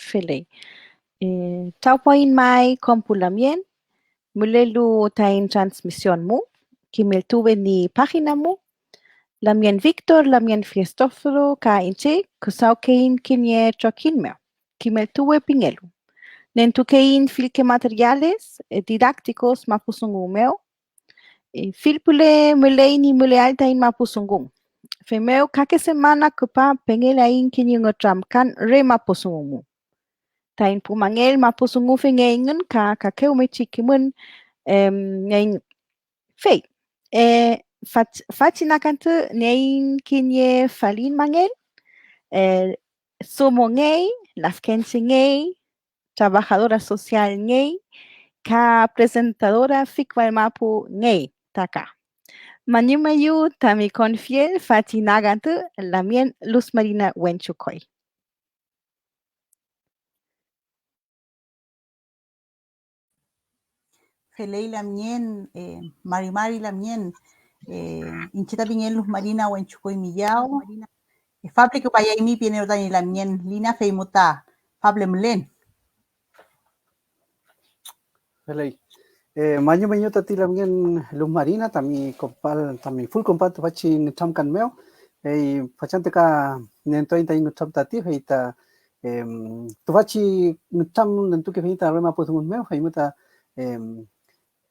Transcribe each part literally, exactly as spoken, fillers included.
Feley. Eh, trawpuaiñ may kom pu lamngen mülelu taiñ transmisión mu, kimeltuwe ñi página mu. Lamngen Victor, lamngen Fiestóforo ka iñche küdawkeiñ kiñe trokiñ mew, kimeltuwe pingelu. Nentukeiñ fillke materiales, eh, didácticos mapudungun mew, eh, fill püle müley ñi müleael taiñ mapudungun. Feymew kake semana küpa pengelaiñ kiñe ngütramkan re mapudungun mu. Taiñ pu mangel mapudungufengeyngün ka kakewmechi kimün, em, ngeyngün. Fey, eh, fach-, fachi nagantü nieiñ kiñe falin mangel, eh, sumongey, lafkenchengey, trabajadora socialngey, ka presentadora Fikmal Mapu ngey ta ka. Mañumeyu tami konfiel fachi nagantü lamngen Luz Marina Wenchukoy. Feley lamngen, eh, mari mari lamngen, eh, iñche ta pingen Luz Marina Wenchukoy Miyaw. Eh, faple küpayaymi pienew tañi lamngen Lina, fey mu ta faple mülen. Feley. Eh, mañum, mañum tati lamngen Luz Marina, tami kompal, tami full kompal tüfachi nütramkan mew. Fey fachantü ka nentuaiñ taiñ nütram tati, fey ta, em, tüfachi nütram nentukefeiñ ta re mapudungun mew, feymew ta, em,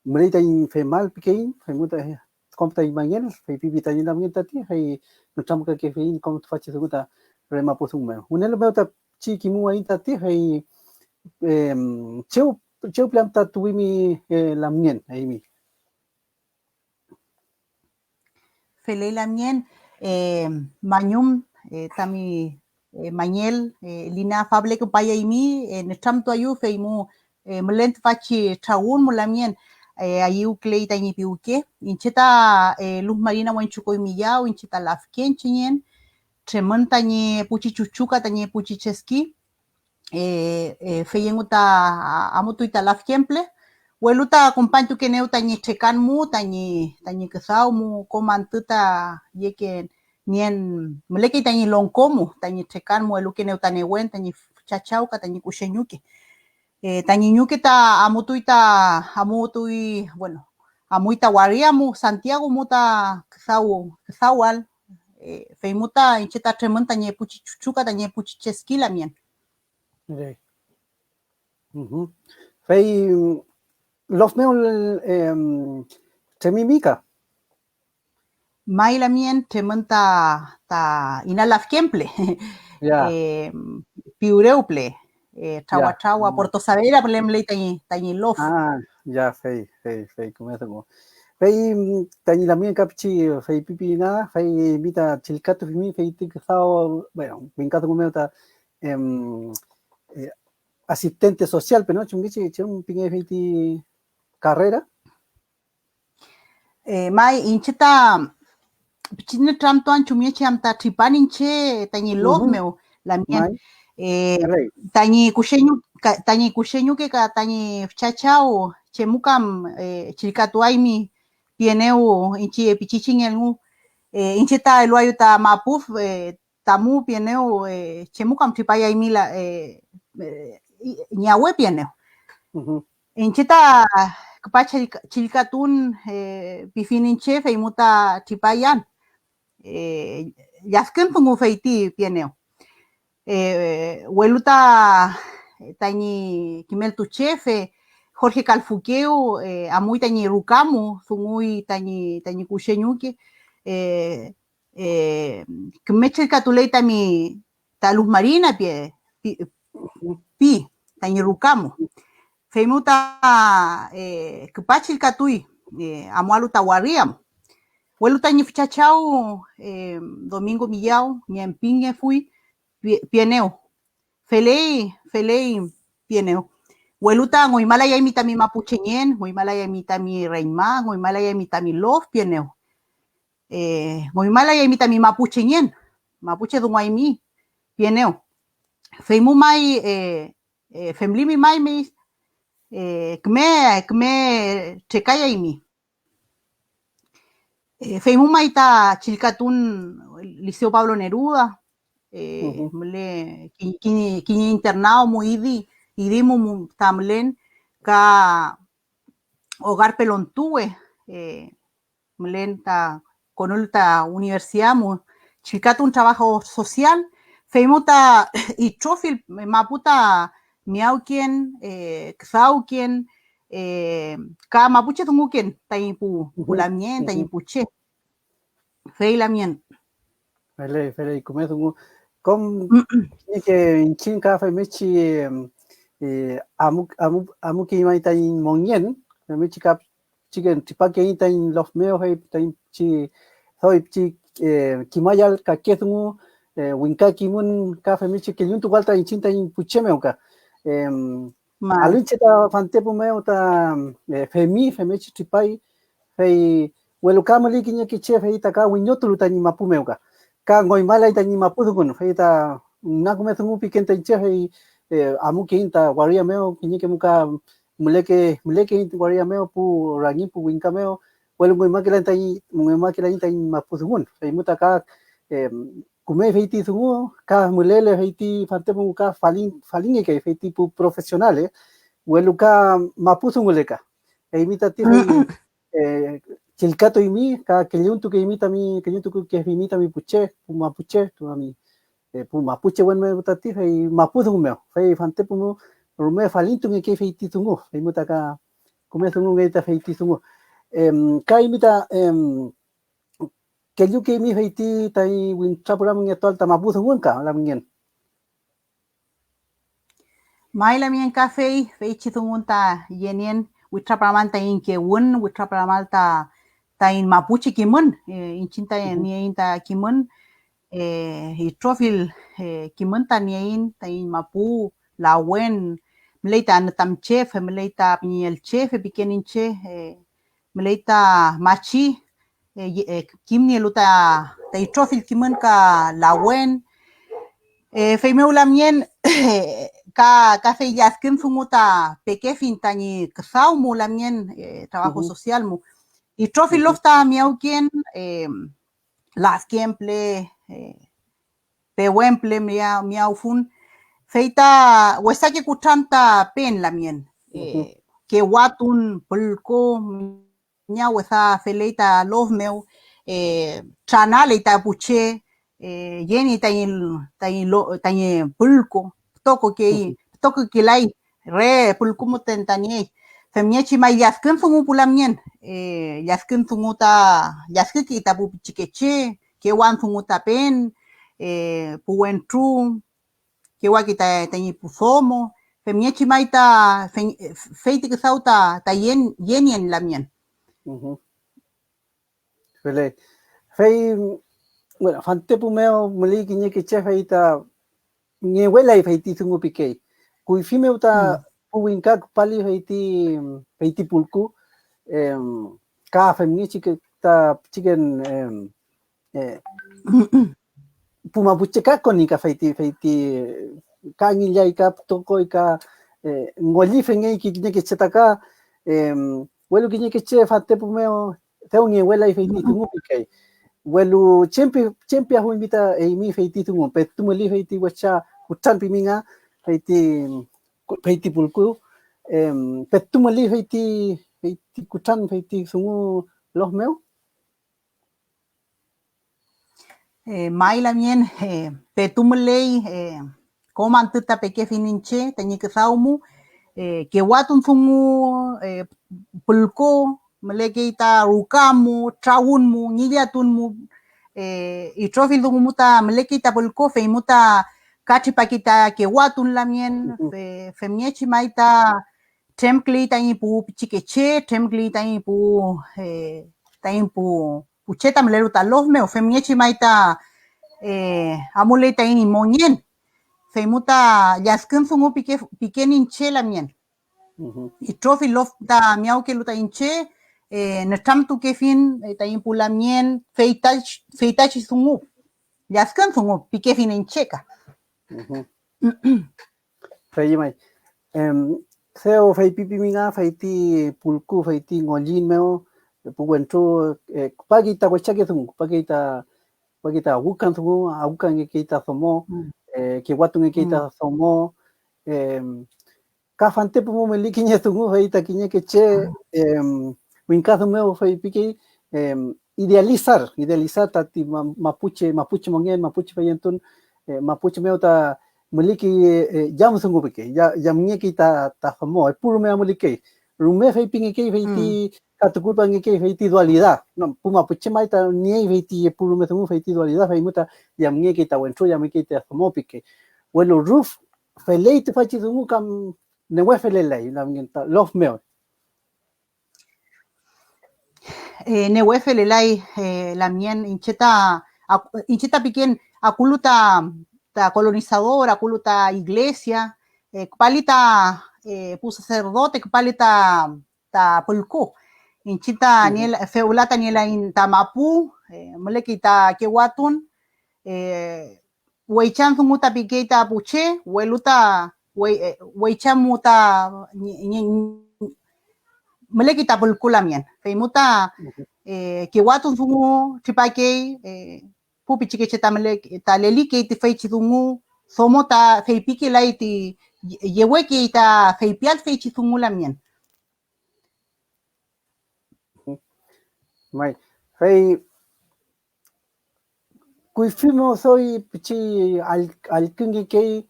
müley taiñ femal pikeiñ, feymew ta, eh, kom taiñ mangel, feypipi tañi lamngen tati, fey nütramkakefeiñ kom tüfachi dungu ta re mapudungun mew. Wünelu mew ta chi kimuwayiñ tati, fey, em, chew, chew püle am ta tuwimi, eh, lamngen eymi. Feley lamngen, eh, mañum, eh, tami, eh, mangel, eh, Lina, faple küpayaymi, eh, nütramtuayu, fey mu, eh, mülen tüfachi trawün mu lamngen, eh, ayüwküley tañi piwke. Iñche ta, eh, Luz Marina Wenchukoy Miyaw, iñche ta lafkenchengen, tremün tañi puchi chuchuka, tañi puchi cheski. Eh, eh, fey engu ta amutuy ta lafkenpüle, welu ta kompañtukenew tañi trekan mu, tañi, tañi küdaw mu, kom antü ta yekenien, mülekey tañi longko mu, tañi trekan mu, elukenew ta newen, tañi chachawka, tañi kushe ñuke. Eh, tañi ñuke ta amutuy ta, amutuy, bueno, amuy ta waria mu, Santiago mu ta küdaw, küdawal, eh, fey mu ta iñche ta tremün tañi epuchi chuchuka, tañi epuchi cheski lamngen. Re. Mhm. Fey, lof mew, em, tremimi ka. May lamngen tremün ta, ta ina lafkenpüle. Ya. Em, piwrewpüle, eh, trawa, ya, trawa, mm, Puerto Saavedra püle müley tañi, tañi lof. Ah, ya, fey, fey, fey, küme dungu. Fey, mm, tañi lamngen ka pichi feypipi na, fey mi ta chillkatufimi, fey ti küdaw, bueno, wingkadungu mew ta, em, eh, asistente social, pero no, chumngechi, chem pingey fey ti carrera. Eh, may, iñche ta pichi nütramtuan chumngechi am ta tripan iñche tañi lof, mhm, mew lamngen. May. Eh, rey, tañi kusheñu-, ka-, tañi kusheñuke ka tañi füchachaw, chemu kam, eh, chillkatuaymi pienew iñche pichichengelngu. Eh, iñche ta eluaeyu ta mapu, eh, tamu pienew, eh, chemu kam tripayaymi la, eh, eh, i-, ñawe pienew. Mhm. Iñche ta küpa chillka-, chillkatun, eh, pifin iñche, fey mu ta tripayan, eh, lladkün dungu feyti pienew. Eh, welu ta tañi kimeltuchefe Jorge Calfuqueo, eh, amuy tañi ruka mu, dunguy tañi, tañi kusheñuke, eh, eh, küme chillkatuley tami, ta Luz Marina pie, pi, pi tañi ruka mu. Feymew ta, eh, küpa chillkatuy, eh, amualu ta waria mu. Welu tañi füchachaw, eh, Domingo Millaw, ñi em pingefuy, pie-, pienew. Feley, feley, pienew. Welu ta ngoymalayaymi tami mapuchengen, ngoymalayaymi tami reñma, ngoymalayaymi tami lof, pienew. Eh, ngoymalayaymi tami mapuchengen, mapuche dunguaymi, pienew. Feymu may, eh, eh, femlimi may, may, eh, küme, küme trekayaymi. Eh, feymu may ta chillkatun Liceo Pablo Neruda, eh, mule-, ki-, kiñe, kiñe internado mu idi, idi mu, mu ta mülen, ka hogar pelontuwe, eh, mülen ta konül ta universidad mu, chillkatun trabajo social, fey mu ta itrofill mapu ta miyawken, eh, küdawken, eh, ka mapuche dunguken tañi pu, pu lamngen, tañi pu che. Fey lamngen. Feley, feley, küme dungu. Kom kiñeke iñchiñ ka femngechi, em, eh, amu-, amu-, amukeñmay taiñ mongen, femngechi ka pichiken tripakeiñ taiñ lof mew, fey taiñ pichi, doy pichi, eh, kimayal kake dungu, eh, wingka kimün ka femngechi kelluntukual ta iñchiñ taiñ pu che mew ka. Em, Alün che ta fantepu mew ta, eh, femi, femngechi tripay, fey welu ka müley kiñeke che, fey ta ka wiñotulu tañi mapu mew ka, ka ngoymalay tañi mapu dungun, fey ta na küme dungu piken ta iñche, fey, eh, amukeiñ ta waria mew, kiñeke mu ka müleke-, mülekeiñ waria mew pu rangi, pu wingka mew, welu ngoymakelaiñ tañi, ngoymakelaiñ tañi mapu dungun, fey mu ta ka, eh, küme feyti dungu ka mülele feyti fantepu ka falin-, falingekey feyti pu profesionales, welu ka mapu dungule ka. Eymi tati fey, eh, chillkatuymi ka kelluntukeymi tami, kelluntukukefimi tami pu che, pu mapuche, tami, eh, pu mapuche wen mew tati, fey mapu dungu mew, fey fantepu mew rume falintungekey feyti dungu, feymu ta ka küme dungungey ta feyti dungu. Em, ka eymi ta, em, kellukeymi feyti taiñ witrapüramngetuael ta mapu dungun ka lamngen. May lamngen ka fey, feychi dungun ta yenien witrapüramal taiñ kewün, witrapüramal ta taiñ mapuche kimün, eh, iñchiñ ta nieiñ ta kimün, eh, itrofill, eh, kimün ta nieiñ taiñ mapu lawen, müley ta nütramchefe, müley ta püñeñelchefe piken iñche, eh, müley ta machi, eh, ye-, eh, kimnielu ta, ta itrofill kimün ka lawen, eh, feymew lamngen ka, ka fey lladkün dungu ta pekefiñ tañi küdaw mu lamngen, eh, trabajo social mu. Itrofill lof ta miyawken, eh, lafken püle, eh, pewen püle miya-, miyawfun, fey ta wesake kutran ta pen lamngen, eh, kewatun, pülku, ña wesa feley ta lof mew, eh, tranaley ta pu che, eh, yeni tañi, tañi lo-, tañi pülku, pütokokey, pütokokelay, re pülku müten ta niey. Femngechi may lladkün dungu pu lamngen, eh, lladkün dungu ta, lladkükey ta pu pichikeche, kewan dungu ta pen, eh, pu wentru, kewaki ta, tañi pu domo, femngechi may ta, fe-, fey ti küdaw ta, ta yen-, yenien lamngen. Feley. Fey, bueno, fantepu mew müley kiñeke che, fey ta ngewelay feyti dungu pikey. Kuyfi mew ta pu wingka küpali feyti, feyti pulku, em, ka femngechi ke-, ta pichiken, em, eh, pu mapuche ka koni ka feyti, feyti ka ngillay ka pütokoy ka, eh, ngollifengey kiñeke che ta ka, em, welu kiñeke che fantepu mew dew ngewelay feyti dungu pikey. Welu chem pi-, chem piafuymi ta eymi feyti dungu, petu müli feyti wecha kutran pimi nga, feyti, feyti pulku, em, petu müli feyti, feyti kutran, feyti dungu lof mew. Eh, may lamngen, eh, petu müley, eh, kom antü ta pekefiñ iñche tañi küdaw mu, eh, kewatun dungu, eh, pülku, mülekey ta ruka mu, trawün mu, ngillatun mu, eh, itrofill dungu mu ta mülekey ta pülku, fey mu ta ka tripakey ta kewatun lamngen, fe-, femngechi may ta tremküley tañi pu pichikeche, tremküley tañi pu, eh, tañi pu, pu che ta mülelu ta lof mew, femngechi may ta, eh, amuley tañi mongen, fey mu ta lladkün dungu pike-, piken iñche lamngen. Itrofill lof ta miyawkelu ta iñche, eh, nütramtukefiñ, eh, tañi pu lamngen, feytach-, feytachi dungu, lladkün dungu pikefiñ iñche ka. Fey may, em, dew feypipimi nga, feyti pulku, feyti ngollin mew, pu wentru, eh, küpakey ta wechake dungu, küpakey ta, tripakey ta awükan dungu, awükangekey ta domo, eh, kewatungekey ta domo, em, ka fantepu mu meli kiñe dungu, fey ta kiñeke che, em, wingkadu mew feypikey, em, idealizar, idealizar tati ma-, mapuche, mapuche mongen, mapuche feyentun, eh, mapuche mew ta mülikey, eh, yam dungu pike, ya-, yamngekey ta, ta domo, epu rume amulikey. Rume feypingekey feyti, ka tukulpangekey feyti dualidad. No, pu mapuche may ta niey feyti epu rume dungu, feyti dualidad, feymu ta yamngekey ta wentru, yamngekey ta domo pike. Welu rüf feley tüfachi dungu kam newe felelay lamngen ta lof mew. Eh, newe felelay, eh, lamngen iñche ta, ak-, iñche ta piken akulu ta, ta colonizador, akulu ta iglesia, eh, küpali ta, eh, pu sacerdote, küpali ta, ta pülku. Iñche ta niel-, fewla ta nielaiñ ta mapu, eh, mülekey ta kewatun, eh, weychan dungu ta pikey ta pu che, welu ta wey-, eh, weychan mu ta ñi, ñi, ñi, mülekey ta pülku lamngen. Fey mu ta, eh, kewatun dungu tripakey, eh, pu pichikeche ta mülek-, ta lelikey tüfeychi dungu, domo ta feypikelay ti, ye-, yewekey ta feypial tüfeychi dungu lamngen. May, fey kuyfi mew doy pichi all-, allküngekey,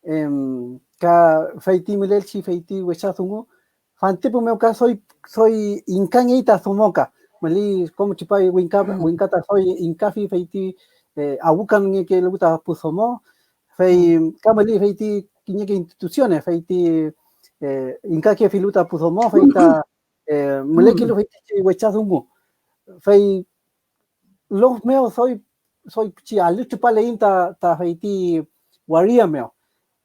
em, ka feyti mülelchi feyti wecha dungu, fantepu mew ka doy, doy ingkangey ta domo ka, müley kom tripay wingka, wingka ta doy ingkafi feyti, eh, awükangekelu ta pu domo, fey ka müley feyti kiñeke instituciones, feyti, eh, ingkakefilu ta pu domo, fey ta, eh, mülekelu feytichi wecha dungu. Fey lof mew doy, doy pichi alü tripaleiñ ta, ta feyti waria mew.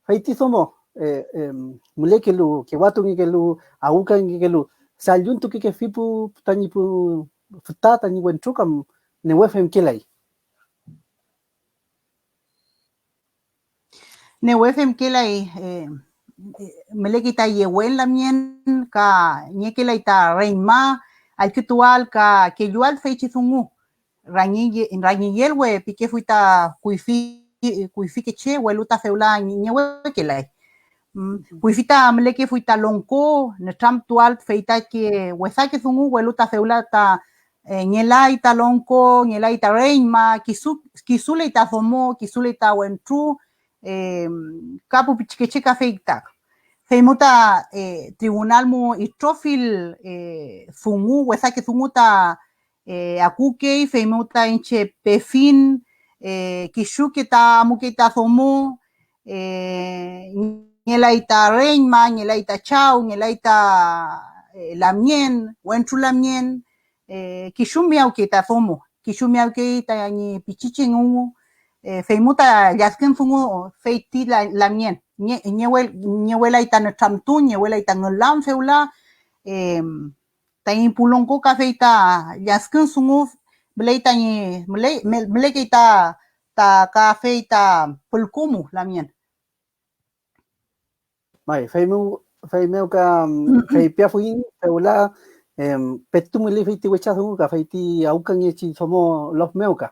Feyti domo, eh, em, mülekelu, kewatungekelu, awükangekelu, dalluntukekefi pu tañi pu füta tañi wentru kam newe femkelay. Newe femkelay, eh, mülekey ta yewen lamngen, ka niekelay ta reñma allkütual ka kellual feychi dungu, rangi-, rangiyelwe pikefuy ta kuyfi, kuyfike che, welu ta fewla ñi-, ñewekelay. Mm, kuyfi ta mülekefuy ta longko, nütramtual fey ta ke wesake dungu, welu ta fewla ta, eh, ngelay ta longko, ngelay ta reñma, kisu, kisuley ta domo, kisuley ta wentru, eh, ka pu pichikeche ka fey ta. Feymu ta, eh, tribunal mu itrofill, eh, dungu, wesake dungu ta, eh, akukey, feymew ta iñche pefiñ, eh, kisuke ta amukey ta domo, eh, ngelay ta reñma, ngelay ta chaw, ngelay ta, eh, lamngen, wentru lamngen, eh, kisu miyawkey ta domo, kisu miyawkey tañi pichiche engu, eh, feymu ta lladkün dungu fey ti la-, lamngen, ñe-, ñewel-, ñewelay ta nütramtun, ñewelay ta ngülam fewla, em, taiñ pu longko ka fey ta lladkün dungu müley tañi, müley, me-, mülekey ta, ta ka fey ta pülku mu lamngen. May, feymew, feymew ka, mm, feypiafuiñ fewla, em, petu müley fey ti wecha dungu ka fey ti awkangechi domo lof mew ka.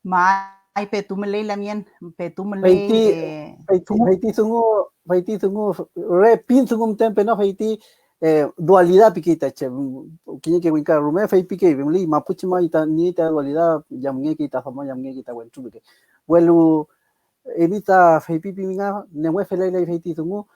May, petu müley lamngen, petu müley, feyti, eh, feyti, dungu. Feyti dungu, feyti dungu, re pin dungu müten peno, feyti, eh, dualidad pikey ta che, kiñeke wingka rume feypikey, müley mapuche may ta, niey ta dualidad, yamngekey ta domo, yamngekey ta wentru pikey. Welu eymi ta feypipimi nga, newe felelay feyti dungu,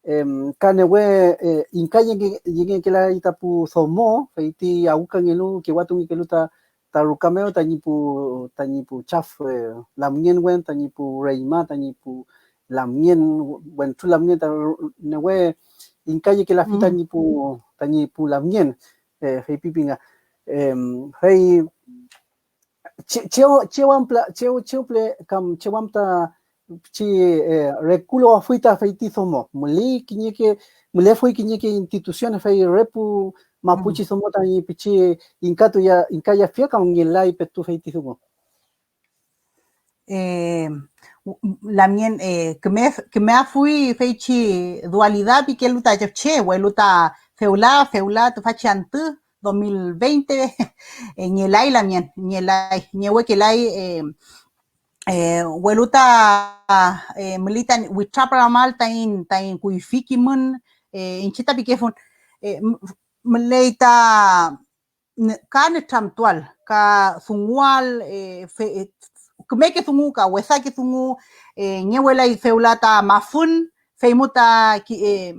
em, ka newe, eh, ingka yenge-, yengekelay ta pu domo, feyti awkangelu, kewatungekelu ta ta ruka mew tañi pu, tañi pu chaf, eh, lamngen wen, tañi pu reñma, tañi pu lamngen, wentru lamngen, ta ru-, newe ingkayekelafi tañi pu, tañi pu lamngen, eh, feypipi nga. Em, fey che-, chew, chew am pla-, chew, chew püle kam, chew am ta pichi, eh, rekulowafuy ta feyti domo. Müley kiñeke, mülefuy kiñeke instituciones, fey re pu mapuchi domo tañi pichi ingkatuya-, ingkayafiel kam ngelay petu feyti dungu. Eh, lamngen, eh, küme, kümeafuy feychi dualidad pikelu ta che, welu ta fewla, fewla tüfachi antü, dos mil veinte, eh, ngelay lamien, ngelay, ngewekelay, eh, eh, welu ta, eh, müley ta witrapüramal taiñ, taiñ kuyfi kimün, eh, iñche ta pikefun, eh, m-, müley ta nü-, ka nütramtual, ka dungual, eh, fe-, eh, kümeke dungu ka wesake dungu, eh, ngewelay fewla ta mafün, feymu ta ki-, eh,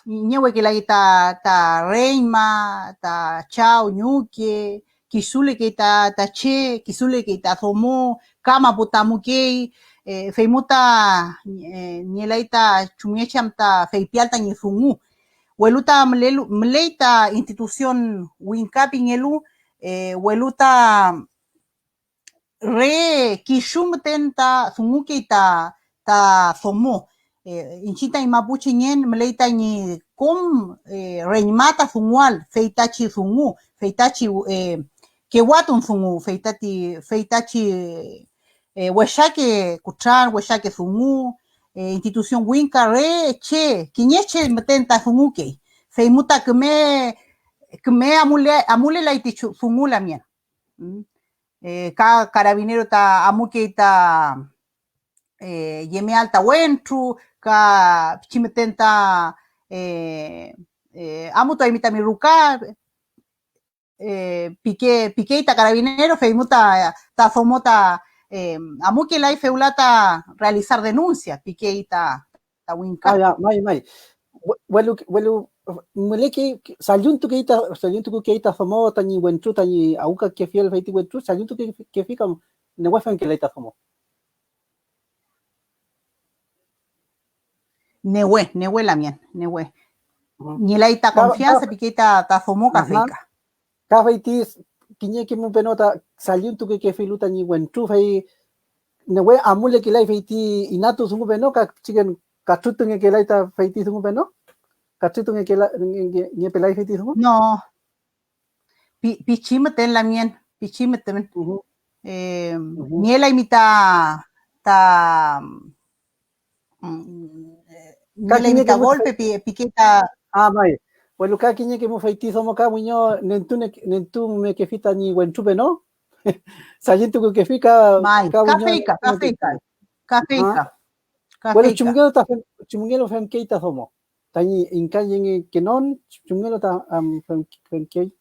ngewekelay ta, ta reñma, ta chaw, ñuke, kisulekey ta, ta che, kisulekey ta domo, ka mapu ta amukey, eh, feymu ta, eh, nielay ta chumngechi am ta feypial tañi dungu. Welu ta mülelu, müley ta institución wingka pingelu, eh, welu ta re kisu müten ta dungukey ta, ta domo. Eh, iñchiñ taiñ mapuchengen müley tañi kom, eh, reñma ta dungual feytachi dungu, feytachi, eh, kewatun dungu, feytati, feytachi, eh, wesake kutran, wesake dungu, eh, institución wingka re che, kiñe che müten ta dungukey, feymu ta küme, küme amule-, amulelay ti chu-, dungu lamien. Mm. Eh, ka karabinero ta amukey ta, eh, yemeael ta wentru, ka pichi müten ta, eh, eh, amutuaymi tami ruka, eh, pike-, pikey ta karabinero, feymu ta, ta domo ta, eh, amukelay fewla ta realizar denuncia, pikey ta, ta wingka. Ah, ya, may, may. We-, welu, welu, mülekey, salluntukey ta, salluntukukey ta domo tañi wentru, tañi awkakefiel feyti wentru, salluntukefi kam newe femkelay ta domo. Newe, newe lamien, newe. Ujú. Ngelay ta ka, confianza, ka, pikey ta, ta domo ka, ajá, feyka. Ka feyti kiñeke mu peno ta salluntukekefilu tañi wentru, fey newe amulekelay feyti inatu dungu peno, ka pichiken katrütungekelay ta feyti dungu peno, katrütungekela-, nge-, nge-, ngepelay feyti dungu. No. Pi-, pichi müten lamien, pichi müten. Ujú. Eh, ujú. Nielaymi ta, ta, mm, eh, ka nielaymi ta kiñeke mu golpe, pi-, pikey ta. Ah, may. Welu ka kiñeke mu feyti domo ka wiño nentune-, nentumekefi tañi wentru peno. Salluntukukefi ka, may, ka ka wiño feyka, ka feyka, ka feyka, ah, ka feyka. Welu chumngelu ta fem-, chumngelu femkey ta domo. Tañi ingkañengekenon, chumngelu ta am fem-, femkey.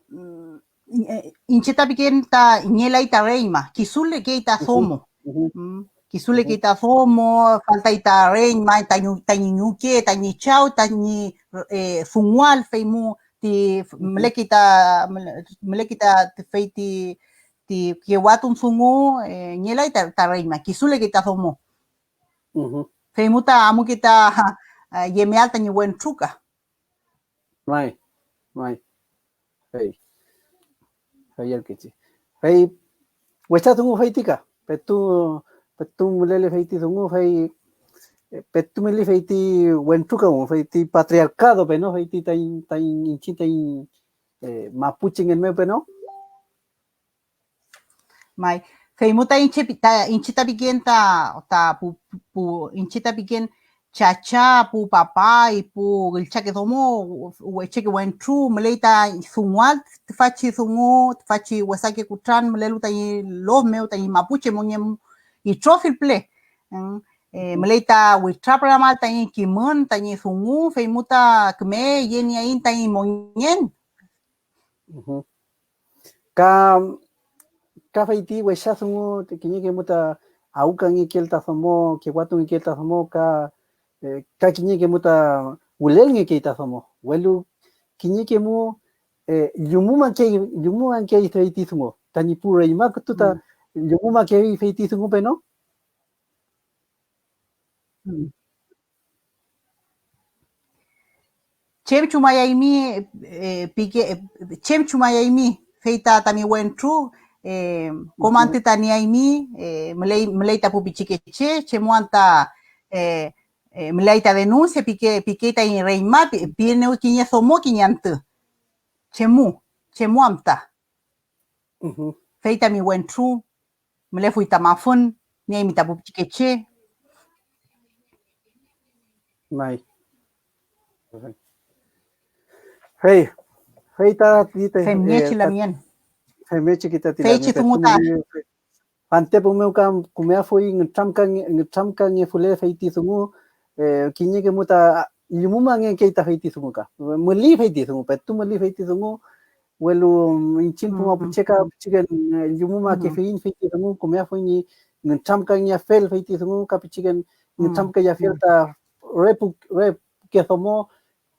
Mm, eh, iñche ta piken ta ngelay ta reñma, kisulekey ta domo. Ujú, ujú. Mm, kisulekey ta domo, faltay ta reñma, tañi, tañi ñuke, tañi chaw, tañi, eh, dungual, feymu ti mülekey ta, müle-, mülekey ta tüfey ti, ti kewatun dungu, eh, ngelay ta, ta reñma, kisulekey ta domo. Ujú. Feymu ta amuke ta, ah, yemeal tañi wentru ka. May, may. Fey, fey ürkechi. Fey, wecha dungu feyti ka. Petu, petu mülele feyti dungu, fey, eh, petu meli feyti wentru ka, feyti patriarcado peno, feyti taiñ, taiñ, iñchiñ taiñ, eh, mapuchengen mew peno. May, feymu ta iñche pi-, ta, iñche ta piken ta, ta pu, pu, iñche ta piken chacha, pu papay, pu üllchake domo, wecheke wentru, müley ta dungual tüfachi dungu, tüfachi wesake kutran mülelu tañi lof mew, tañi mapuche mongen, itrofill püle. Mm, eh, müley ta witrapüramal tañi kimün, tañi dungu, feymu ta küme yenieaiñ tañi mongen. Ujú. Ka, ka feyti wesa dungu, kiñeke mu ta awkangekeel ta domo, kewatungekeel ta domo, ka, eh, ka kiñeke mu ta wülelngekey ta domo, welu kiñeke mu, eh, llumumakey, llumumakey feyti dungu, tañi pu reñma kütu ta llumumakey feyti dungu peno. Mm. Chem chumayaymi, eh, pike, eh, chem chumayaymi, fey ta tami wentru, eh, kom antü ta nieaymi, eh, müley, müley ta pu pichikeche, chemu anta, eh, eh, müley ta denuncia, pike, pikey taiñ reñma, pi-, pienew kiñe domo kiñe antü. Chemu, chemu am ta. Ujú. Fey tami wentru mülefuy ta mafün, nieymi ta pu pichikeche. May. Fey, fey tati te, femngechi eh, ta-, lamien. Femngechi ki tati feychi lamien, dungu ta. Fantepu mew ka kümeafuy ngütramkange-, ngütramkangefule feyti dungu, eh, kiñeke mu ta llumumangekey ta feyti dungu ka. Müli feyti dungu, petu müli feyti dungu, welu iñchiñ pu mapuche ka pichiken, eh, llumumakefiyiñ feyti dungu, kümeafuy ñi ngütramkangeafel feyti dungu, ka pichiken ngütramkayafiel ta re pu-, re puke domo,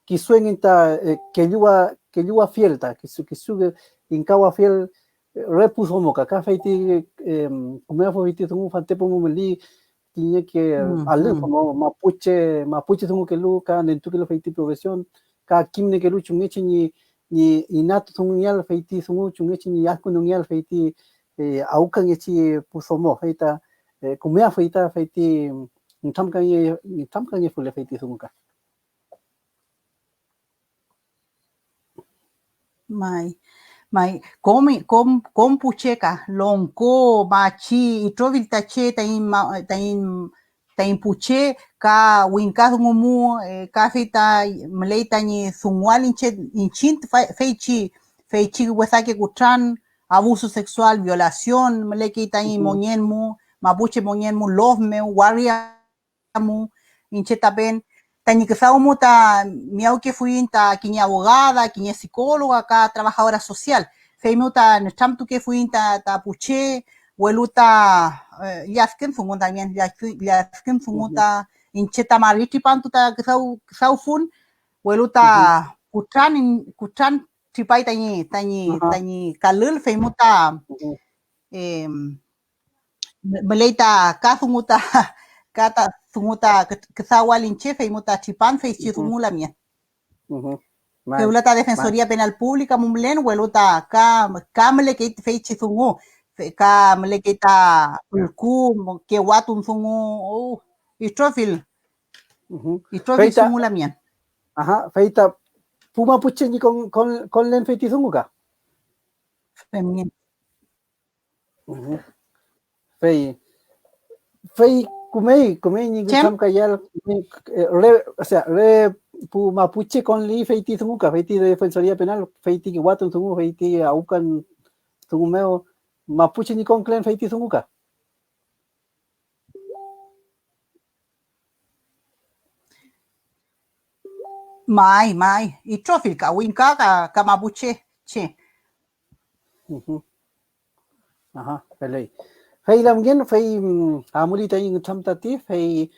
kisu engün ta, eh, kelluwa-, kelluwafiel ta kisu, kisu inkawafiel, eh, re pu domo ka, ka feyti, em, kümeafuy feyti dungu fantepu mu müli kiñeke alü domo mapuche, mapuche dungukelu ka nentukelu feyti profesión, ka kimniekelu chumngechi ñi, ñi inatudungungeael feyti dungu, chumngechi ñi adkünungeael feyti, eh, awkangechi pu domo, fey ta, eh, kümeafuy ta feyti nütramkange-, nütramkangefule feyti dungu ka. May, may, kom, kom, kom pu che ka, longko, machi, itrofill ta che taiñ ma-, taiñ, taiñ pu che ka wingka dungu mu, eh, ka fey ta müley tañi dunguael iñche, iñchiñ tüfa-, feychi, feychi wesake kutran, abuso sexual, violación, mülekey tañi mongen mu, mapuche mongen mu, lof mew, waria mu, iñche ta pen, tañi küdaw mu ta miyawkefuiñ ta kiñe abogada, kiñe psicóloga ka trabajadora social, feymew ta nütramtukefuiñ ta, ta pu che, welu ta, eh, lladkün dungu también, lladkü-, lladkün dungu ta iñche ta mari tripantu ta küdaw, küdawfun, welu ta kutran, kutran tripay tañi, tañi, tañi kalül, feymew ta, em, mü-, müley ta ka dungu ta, ka ta dungu ta kü-, küdawal iñche, feymew ta tripan feychi dungu lamien. Fewla ta Defensoría Penal Pública mu mülen, welu ta ka, ka mülekey feychi dungu, fe-, ka mülekey ta pülku, kewatun dungu, oh, itrofill, itrofill dungu lamien. Aha, fey ta pu mapuche ñi kon-, kon-, konlen feyti dungu ka. Femngen. Fey, fey kümey, kümey ñi ngütramkayael, eh, re, o sea, re pu mapuche konli feyti dungu ka, feyti Defensoría Penal, feyti kewatun dungu, feyti awkan dungu mew, mapuche ñi konkülen feyti dungu ka. May, may, itrofill ka wingka ka, ka mapuche, che. Aha, feley. Fey lamngen, fey, mm, amuli taiñ ngütram tati, fey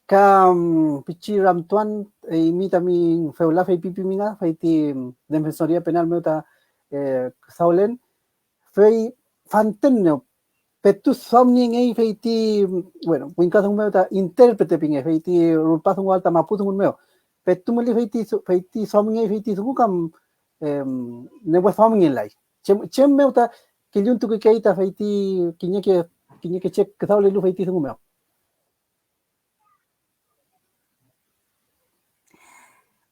ka, mm, pichi ramtuan, eymi tami fewla feypipimi nga, fey ti, mm, Defensoría Penal mew ta, eh, küdawlen, fey fanten no, petu duamniengey feyti, bueno, wingka dungu mew ta intérprete pinge, feyti rulpa dunguael ta mapu dungun mew, petu müli feyti, feyti duamniengey feyti dungu kam, em, newe duamngelay. Chem, chem mew ta kelluntukekey ta feyti kiñeke, kiñeke che küdawlelu feyti dungu mew.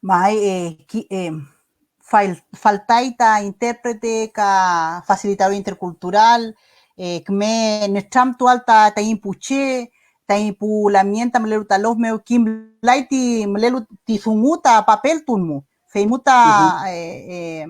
May, eh, ki-, eh, fal-, faltay ta intérprete ka facilitador intercultural, eh, küme nütramtual ta taiñ pu che, taiñ pu lamngen ta mülelu ta lof mew, kimlay ti mülelu ti dungu ta papel tun mu, fey mu ta, eh, eh,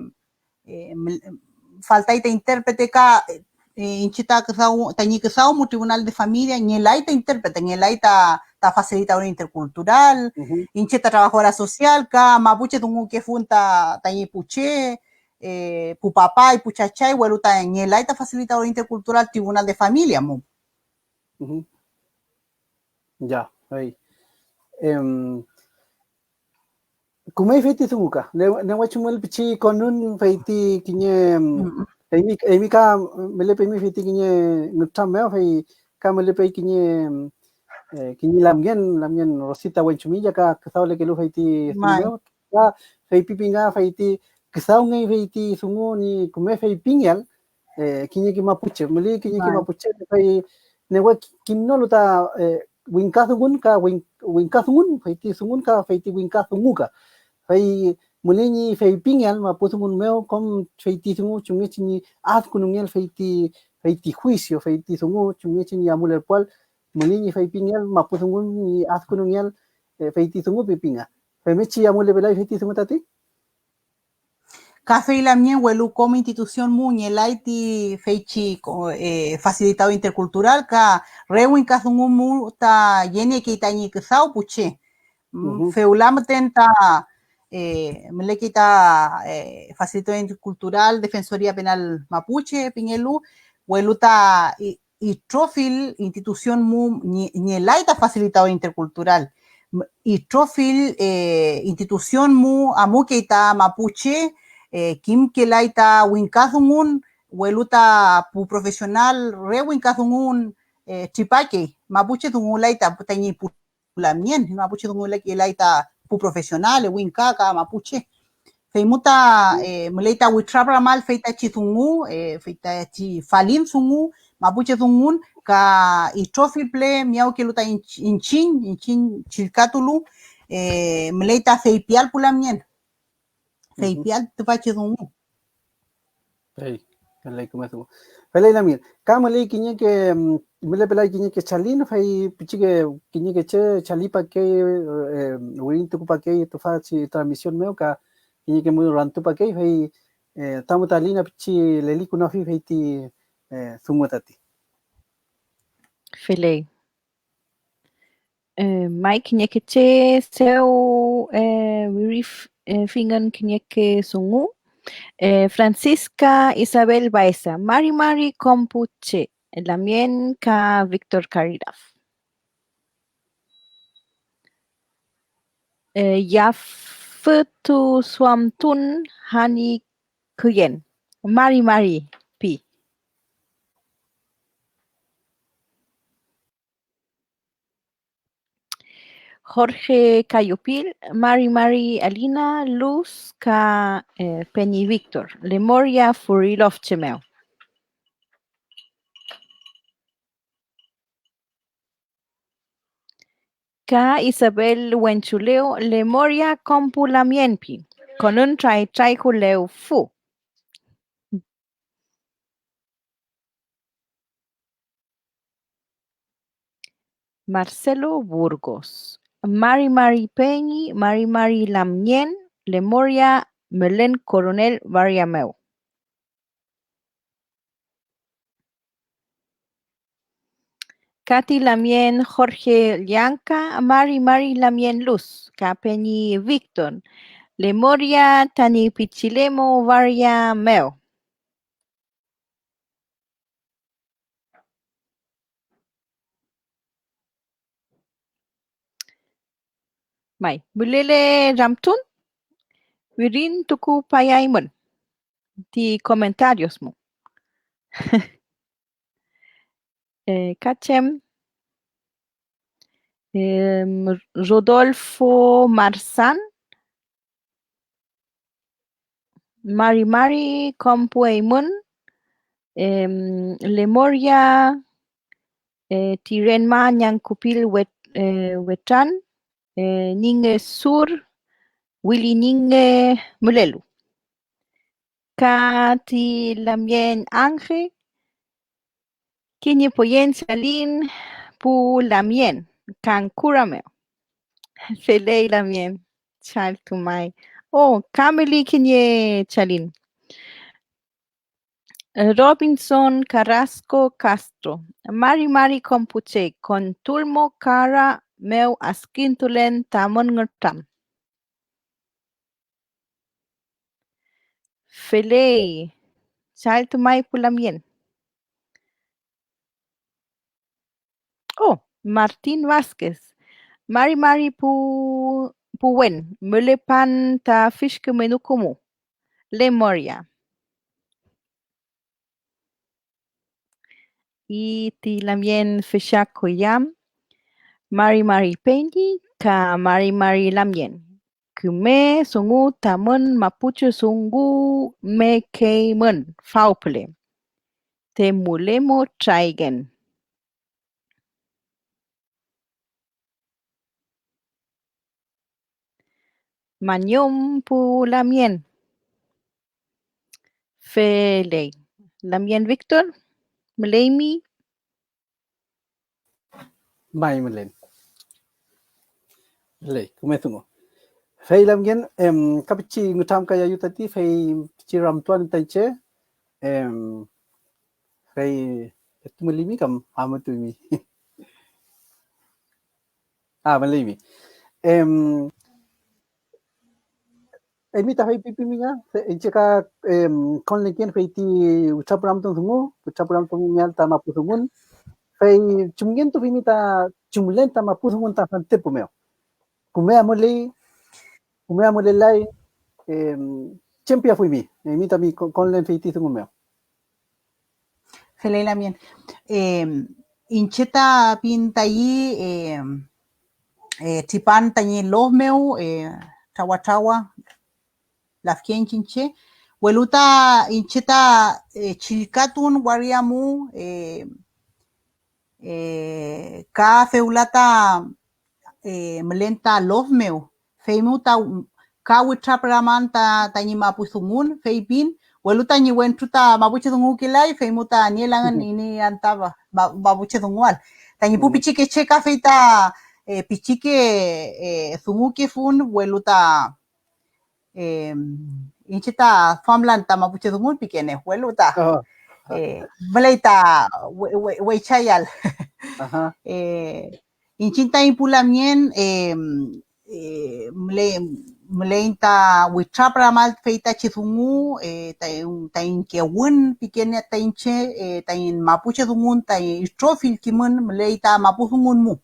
eh, mül-, faltay ta intérprete ka, eh, iñche ta küdaw-, tañi küdaw mu Tribunal de Familia, ngelay ta intérprete, ngelay ta, ta facilitador intercultural, iñche ta trabajadora social, ka mapuche dungukefun ta, tañi pu che, eh, pu papay, pu chachay, welu ta ngelay ta facilitador intercultural Tribunal de Familia mu. Ya, ey. Em, Kümey feyti dungu ka, ne-, newe chumül pichi konün feyti kiñe, mm, eymi, eymi ka mülepeymi feyti kiñe nütram mew, fey ka mülepey kiñe, mm, eh, kiñe lamngen, lamngen Rosita Wenchumilla ka küdawlekelu feyti dungu mew, ka feypipi nga feyti küdawngey feyti dungu ñi küme feypingeael, eh, kiñeke mapuche, müley kiñeke mapuche, fey newe ki-, kimnolu ta, eh, wingka dungun ka wing-, wingka dungun, feyti dungun ka feyti wingka dungu ka. Fey müley ñi feypingeael mapu dungun mew kom feyti dungu chumngechi ñi adkünungeael feyti, feyti juicio, feyti dungu chumngechi ñi amulerpuael, müley ñi feypingeael mapu dungun ñi adkünungeael, eh, feyti dungu pipinga. femngechi amulepelay fey ti dungu tati? Ka fey lamngen, welu kom institución mu ngelay ti feychi ko-, eh, facilitado intercultural, ka re wingka dungu mu ta yeniekey tañi küdaw pu che. Mm, fewla müten ta, eh, mülekey ta, eh, facilitado intercultural Defensoría Penal Mapuche pingelu, welu ta i-, itrofill institución mu ñi-, ñelay ta facilitado intercultural. M-, itrofill, eh, institución mu amukey ta mapuche, eh, kimkelay ta wingka dungun, welu ta pu profesional re wingka dungun, eh, tripakey. Mapuche dungulay ta tañi pu lamngen, mapuche dungulay ta pu profesional, wingka ka mapuche. Fey mu ta, eh, müley ta witrapramal feytachi dungu, eh, feytachi falin dungu, mapuche dungun, ka itrofill püle miyawkelu ta inch-, iñchiñ, iñchiñ chillkatulu, eh, müley ta feypial pu lamngen. Feypial tüfachi dungu. Fey, feley küme dungu. Feley lamngen. Ka müley kiñeke, mm, mülepelay kiñeke chalin, fey pichike kiñeke che chalipakey, eh, wirintukupakey tüfachi transmisión mew, ka kiñeke mu rantupakey, fey, eh, tamu ta Lina pichi lelikunofi fey ti, eh, dungu tati. Feley. Eh, may kiñeke che dew, eh, wirif-, eh, fingün kiñeke dungu. Eh, Francisca Isabel Baeza, mari mari kom pu che, lamngen ka Victor Caridad. Eh, yafütuduamtun Hani Küyen, mari mari pi. Jorge Cayupil, mari mari Alina, Luz ka, eh, peñi Victor, lemoria Furilofche mew. Ka Isabel Wenchuleo, lemoria kom pu lamngen pi, konün tray tray kulew fu. Marcelo Burgos, mari mari peñi, mari mari lamngen, lemoria Melen Coronel waria mew. Ka ti lamngen Jorge Llanca, mari mari lamngen Luz, ka peñi Victor, lemoria tañi Pichilemu waria mew. May, mülele ramtun, wirintukupayaymün ti comentarios mu. Eh, ka chem, em, Rodolfo Marzán, mari mari kom pu eymün, em, lemoria, eh, ti Renma Ñankupil wet-, eh, wetran, eh, Ñinge Sur, Wili Ñinge mülelu. Ka ti lamngen Ange, kiñe poyen chalin pu lamngen, Kankura mew. Feley lamngen, chaltumay. Oh, ka müley kiñe chalin. Robinson Carrasco Castro, mari mari kom pu che, kontulmo kara mew adkintulen tamün ngütram. Feley, chaltumay pu lamngen. Oh, Martín Vázquez, mari mari pu, pu wen, mülepan ta fishkü menukumu, lemoria. Y ti lamngen Fisha Koyam, mari mari peñi ka mari mari lamngen. Küme dungu tamün mapuche dungumekeymün fawpüle. Te mulemu traygen. Mañum pu lamngen. Feley. Lamngen Victor, müleymi. May mülen. Feley, küme dungu. Fey lamngen, em, ka pichi ngütramkayayu tati, fey pichi ramtuan ta iñche, em, fey, ¿petu müleymi kam amutuymi? Ah, müleymi. Em, eymi ta feypipimi nga, fe-, iñche ka, em, konleken fey ti witrapüramtun dungu, witrapüramtun ngeael ta mapu dungun, fey chumngentufimi ta chumlen ta mapu dungun ta fantepu mew. Küme amuley, küme amulelay, em, chem piafuymi, eymi tami kon-, konlen fey ti dungu mew. Feley lamien. Em, iñche ta pin tayi, em, eh, tripan tañi lof mew, eh, trawa trawa, lafken iñche, welu ta iñche ta, eh, chillkatun waria mu, eh, eh, ka fewla ta, eh, mülen ta lof mew, feymew ta ka witrapüraman ta, tañi mapu dungun, fey pin, welu tañi wentru ta mapuche dungukelay, feymew ta nielangen iney anta ma-, ma-, mapuche dungual. Tañi pu pichikeche ka fey ta, eh, pichike, eh, dungukefun, welu ta, em, iñche ta duamlan ta mapuche dungun pikene, welu ta, eh, müley ta we-, we-, weychayal. Eh, iñchiñ taiñ pu lamngen, em, eh, müley, müley ta witrapüramal feytachi dungu, eh, taiñ, taiñ kewün pikene ta iñche, eh, taiñ mapuche dungun, taiñ itrofill kimün müley ta mapu dungun mu.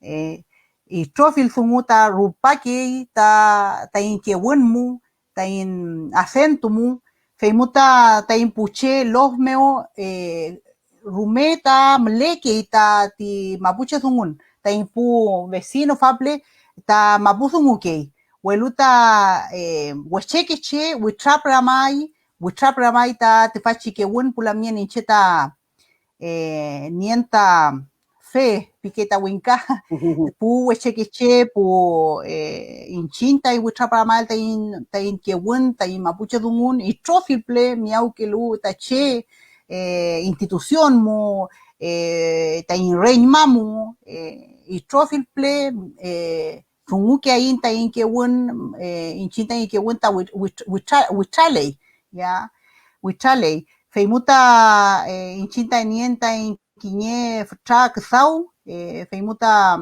Eh, itrofill dungu ta rupakey ta taiñ kewün mu, taiñ acento mu, feymu ta taiñ pu che lof mew, eh, rume ta mülekey tati mapuche dungun, taiñ pu vecino faple ta mapu dungukey, welu ta, eh, wechekeche witrapüramay, witrapüramay ta tüfachi kewün pu lamngen iñche ta eh, nien ta fe, pike ta wingka, pu wechekeche, pu, eh, iñchiñ taiñ witrapüramal taiñ, taiñ kewün, taiñ mapuche dungun, itrofill püle miyawkelu ta che, eh, institución mu, eh, taiñ reñma mu, eh, itrofill püle, eh, dungukeaiñ taiñ kewün, eh, iñchiñ taiñ kewün ta wit-, wit-, witra-, witraley, ya, witraley. Feymu ta, eh, iñchiñ ta nien taiñ kiñe fütra küdaw, eh, feymu ta,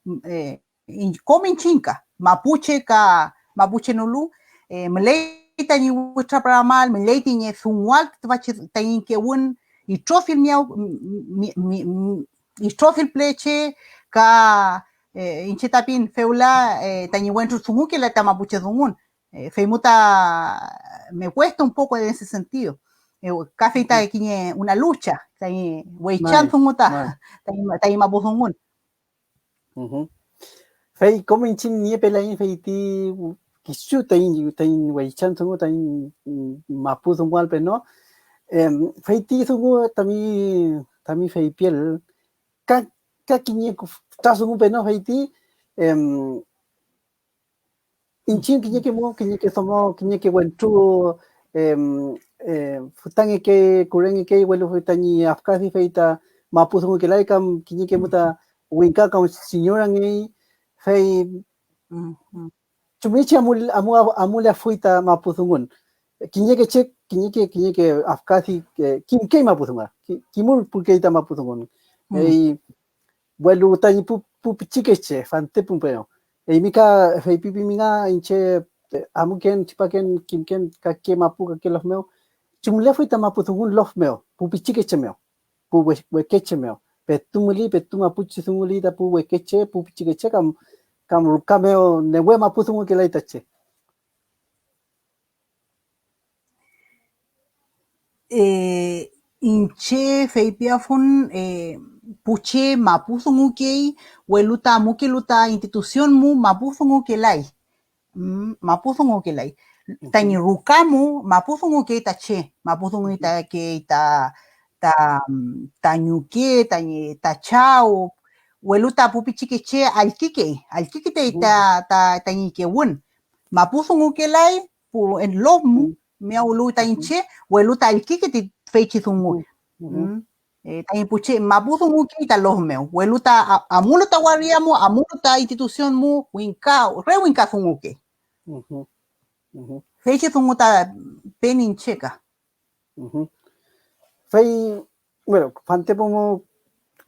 mm, eh, iñ-, kom iñchiñ ka, mapuche ka mapuchenolu, eh, müley tañi witrapüramal, müley tañi dungual tüfachi taiñ kewün, itrofill miyaw-, mi-, mi-, mi-, itrofill püle che ka, eh, iñche ta pin fewla, eh, tañi wentru dungukelay ta mapuche dungun. Eh, feymu ta me cuesta un poco en ese sentido. Eh, ka fey ta kiñe una lucha, tañi weychan dungu ta, tañi, tañi mapu dungun. Fey kom iñchiñ niepelaiñ fey ti kisu taiñ, taiñ weychan dungu, taiñ, mm, mapu dungualpe, ¿no? Em, fey ti dungu tami, tami feypiel, ka, ka kiñe kuf-, fütra dungupe, ¿no? Fey ti, em, iñchiñ kiñeke mu, kiñeke domo, kiñeke wentru, em, eh, fütangekey, kurengekey, welu fey tañi afkadi fey ta mapu dungukelay, kam kiñeke mu ta wingka kam señorangey, fey chumngechi amul-, amu-, amulafuy ta mapu dungun. Kiñeke che, kiñeke, kiñeke afkadi, eh, kimkey mapu dungu, ki-, kimürpukey ta mapu dungun. Ey, welu tañi pu, pu pichikeche, fantepun pero. Eymi ka feypipimi nga iñche, eh, amuken, tripaken, kimken, kake mapu, kake lof mew, chumlefuy ta mapu dungun lof mew, pu pichikeche mew, pu we-, wekeche mew, petu müli, petu mapuche dunguli ta pu wekeche, pu pichikeche, kam, kam ruka mew newe mapu dungukelay ta che. Eh, iñche feypiafun, eh, pu che mapu dungukey, welu ta amukelu ta institución mu mapu dungukelay. Mm, mapu dungukelay. Tañi ruka mu mapu dungukey ta che, mapu dungukey ta, key ta, ta, mm, ta ñuke, tañi, ta chaw, welu ta pu pichikeche allkükey, allküketey ta, ta, tañi kewün. Mapu dungukelay pu en lof mu, miyawlu ta iñche, welu ta allküketey feychi dungu. Mm. Eh, taiñ pu che mapu dungukey ta lof mew, welu ta a-, amulu ta waria mu, amulu ta institución mu, wingka, re wingka dungukey. Ujú, ujú. Feychi dungu ta pen iñche ka. Ujú. Fey, bueno, fantepu mu,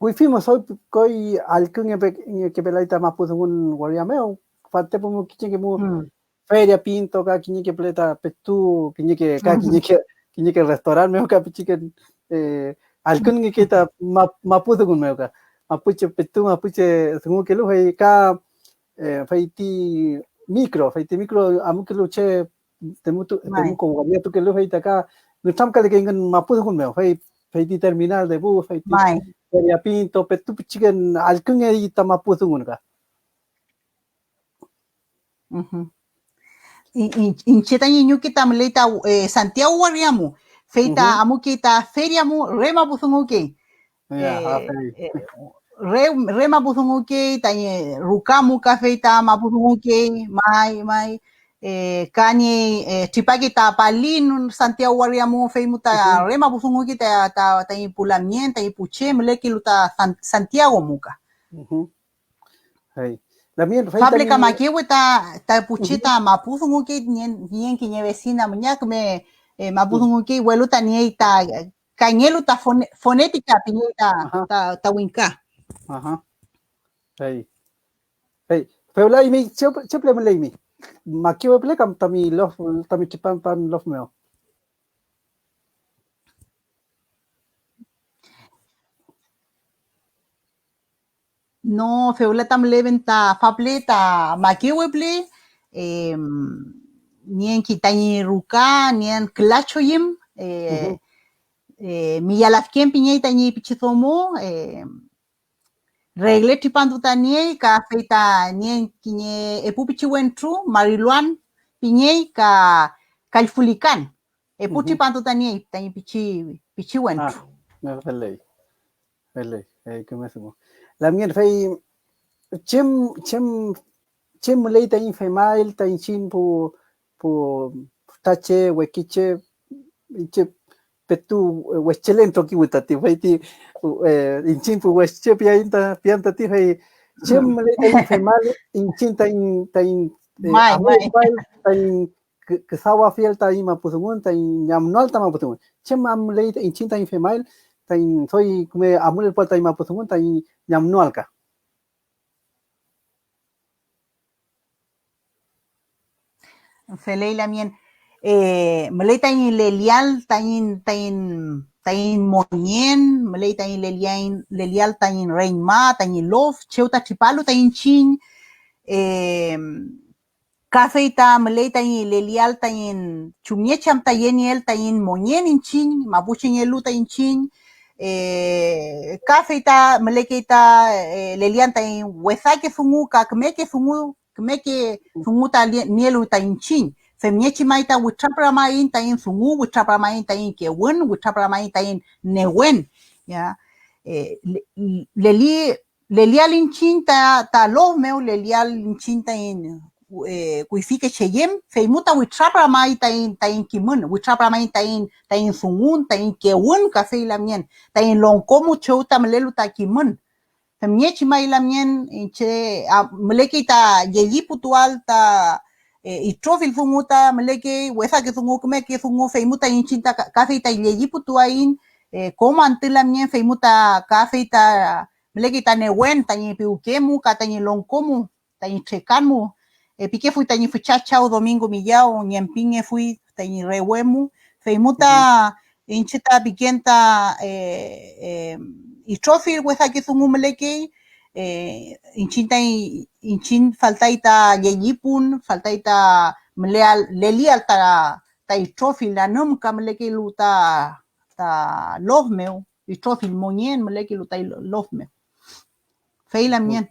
kuyfi mu soy koy allküngepelay ta mapu dungun waria mew, fantepu mu kiñeke mu Mm. feria pinto ka kiñeke püle ta petu, kiñeke, ka Ujú. kiñeke, kiñeke restaurant mew ka pichiken, eh, allküngekey ta ma-, mapu dungun mew ka. Mapuche petu, mapuche dungukelu, fey ka, eh, fey ti micro, fey ti micro amukelu che temutu-, May. temuko wariatukelu, fey ta ka nütramkalekeyngün mapu dungun mew, fey, fey ti terminal de bus, fey ti May. feria pinto, petu pichiken allküngey ta mapu dungun ka. Ujú. I-, i-, iñche tañi ñuke ta müley ta, eh, Santiago waria mu, fey ta Ujú. amukey ta feria mu, re mapu dungukey. Ya, ah, Eh, fey. eh, re, re mapu dungukey, tañi ruka mu ka fey ta mapu dungukey, may, may. Eh, ka ñi, eh, tripakey ta palin Santiago waria mu, fey mu ta Ujú. re mapu dungukey ta, ta, tañi pu lamngen, tañi pu che mülekelu ta San-, Santiago mu ka. Ujú. Fey, lamien, fey Fable tami ka makewe ta, ta pu che Ujú. ta mapu dungukey, nien, nien kiñe vecina müna küme, eh, mapu Ujú. dungukey, welu ta niey ta kangelu ta fone-, fonética pingey ta, Ajá. ta, ta wingka. Ajá. Fey, fey, fewla eymi, chew, chew püle müleymi. Makewe püle kam tami lof, tami tripan pan lof mew. No, fewla ta mülewen ta Fable ta makewe püle, em, nienki tañi ruka, nien küla choyüm, eh, Ujú. eh, Miyalafken pingey tañi pichi domo, eh, regle tripantu ta niey, ka fey ta nien kiñe epu pichi wentru, Mariluan pingey, ka Kallfulikan. Epu Ujú. tripantu ta niey tañi pichi, pichi wentru. Ah, me feley. Feley, eh, küme dungu. Lamngen, fey chem, chem, chem müley taiñ femael ta iñchiñ pu, pu fütache, wekeche, iñche petu wechelen trokiwi tati, fey ti, eh, iñchiñ pu weche piaiñ ta, pian tati, fey chem müley taiñ femael iñchiñ taiñ, taiñ, eh, May, may. amuñmael taiñ kü-, küdawafiel taiñ mapu dungun, taiñ ñamnoael ta mapu dungun. ¿Chem am müley ta iñchiñ taiñ femael, taiñ doy küme amulelpuael taiñ mapu dungun, taiñ ñamnoael ka? Feley lamien, eh, müley taiñ lelial, taiñ, taiñ, taiñ mongen, müley taiñ leliain-, lelial taiñ reñma, taiñ lof, chew ta tripalu ta iñchiñ, eh, ka fey ta müley taiñ lelial taiñ chumngechi am ta yenieel taiñ mongen iñchiñ, mapuchengelu ta iñchiñ, eh, ka fey ta mülekey ta, eh, lelian taiñ wesake dungu ka kümeke dungu, kümeke dungu ta lie-, nielu ta iñchiñ. Femngechi may ta witrapüramaiñ taiñ dungu, witrapüramaiñ taiñ kewün, witrapüramaiñ taiñ newen, ya. Eh, le-, leli-, lelial iñchiñ ta, ta lof mew, lelial iñchiñ taiñ, eh, kuyfike cheyem, fey mu ta witrapüramay taiñ, taiñ kimün, witrapüramay taiñ, taiñ dungun, taiñ kewün, ka fey lamngen, taiñ longko mu chew ta mülelu ta kimün. Femngechi may lamngen, iñche, ah, mülekey ta llelliputuael ta, eh, itrofill dungu ta mülekey, wesake dungu, kümeke dungu, fey mu ta iñchiñ ta ka, ka fey ta llelliputuaiñ, eh, kom antü lamngen, fey mu ta ka fey ta mülekey ta newen tañi piwke mu ka tañi longko mu, tañi trekan mu, eh, pikefuy tañi fücha chaw Domingo Millaw, ñempingefuy tañi rewe mu, fey mu ta iñche ta piken ta, eh, eh, itrofill wesake dungu mülekey, eh, iñchiñ taiñ, iñchiñ faltay ta llellipun, faltay ta müleal, lelial ta, ta itrofill anümka mülekelu ta, ta lof mew, itrofill mongen mülekelu ta lof mew. Fey lamngen.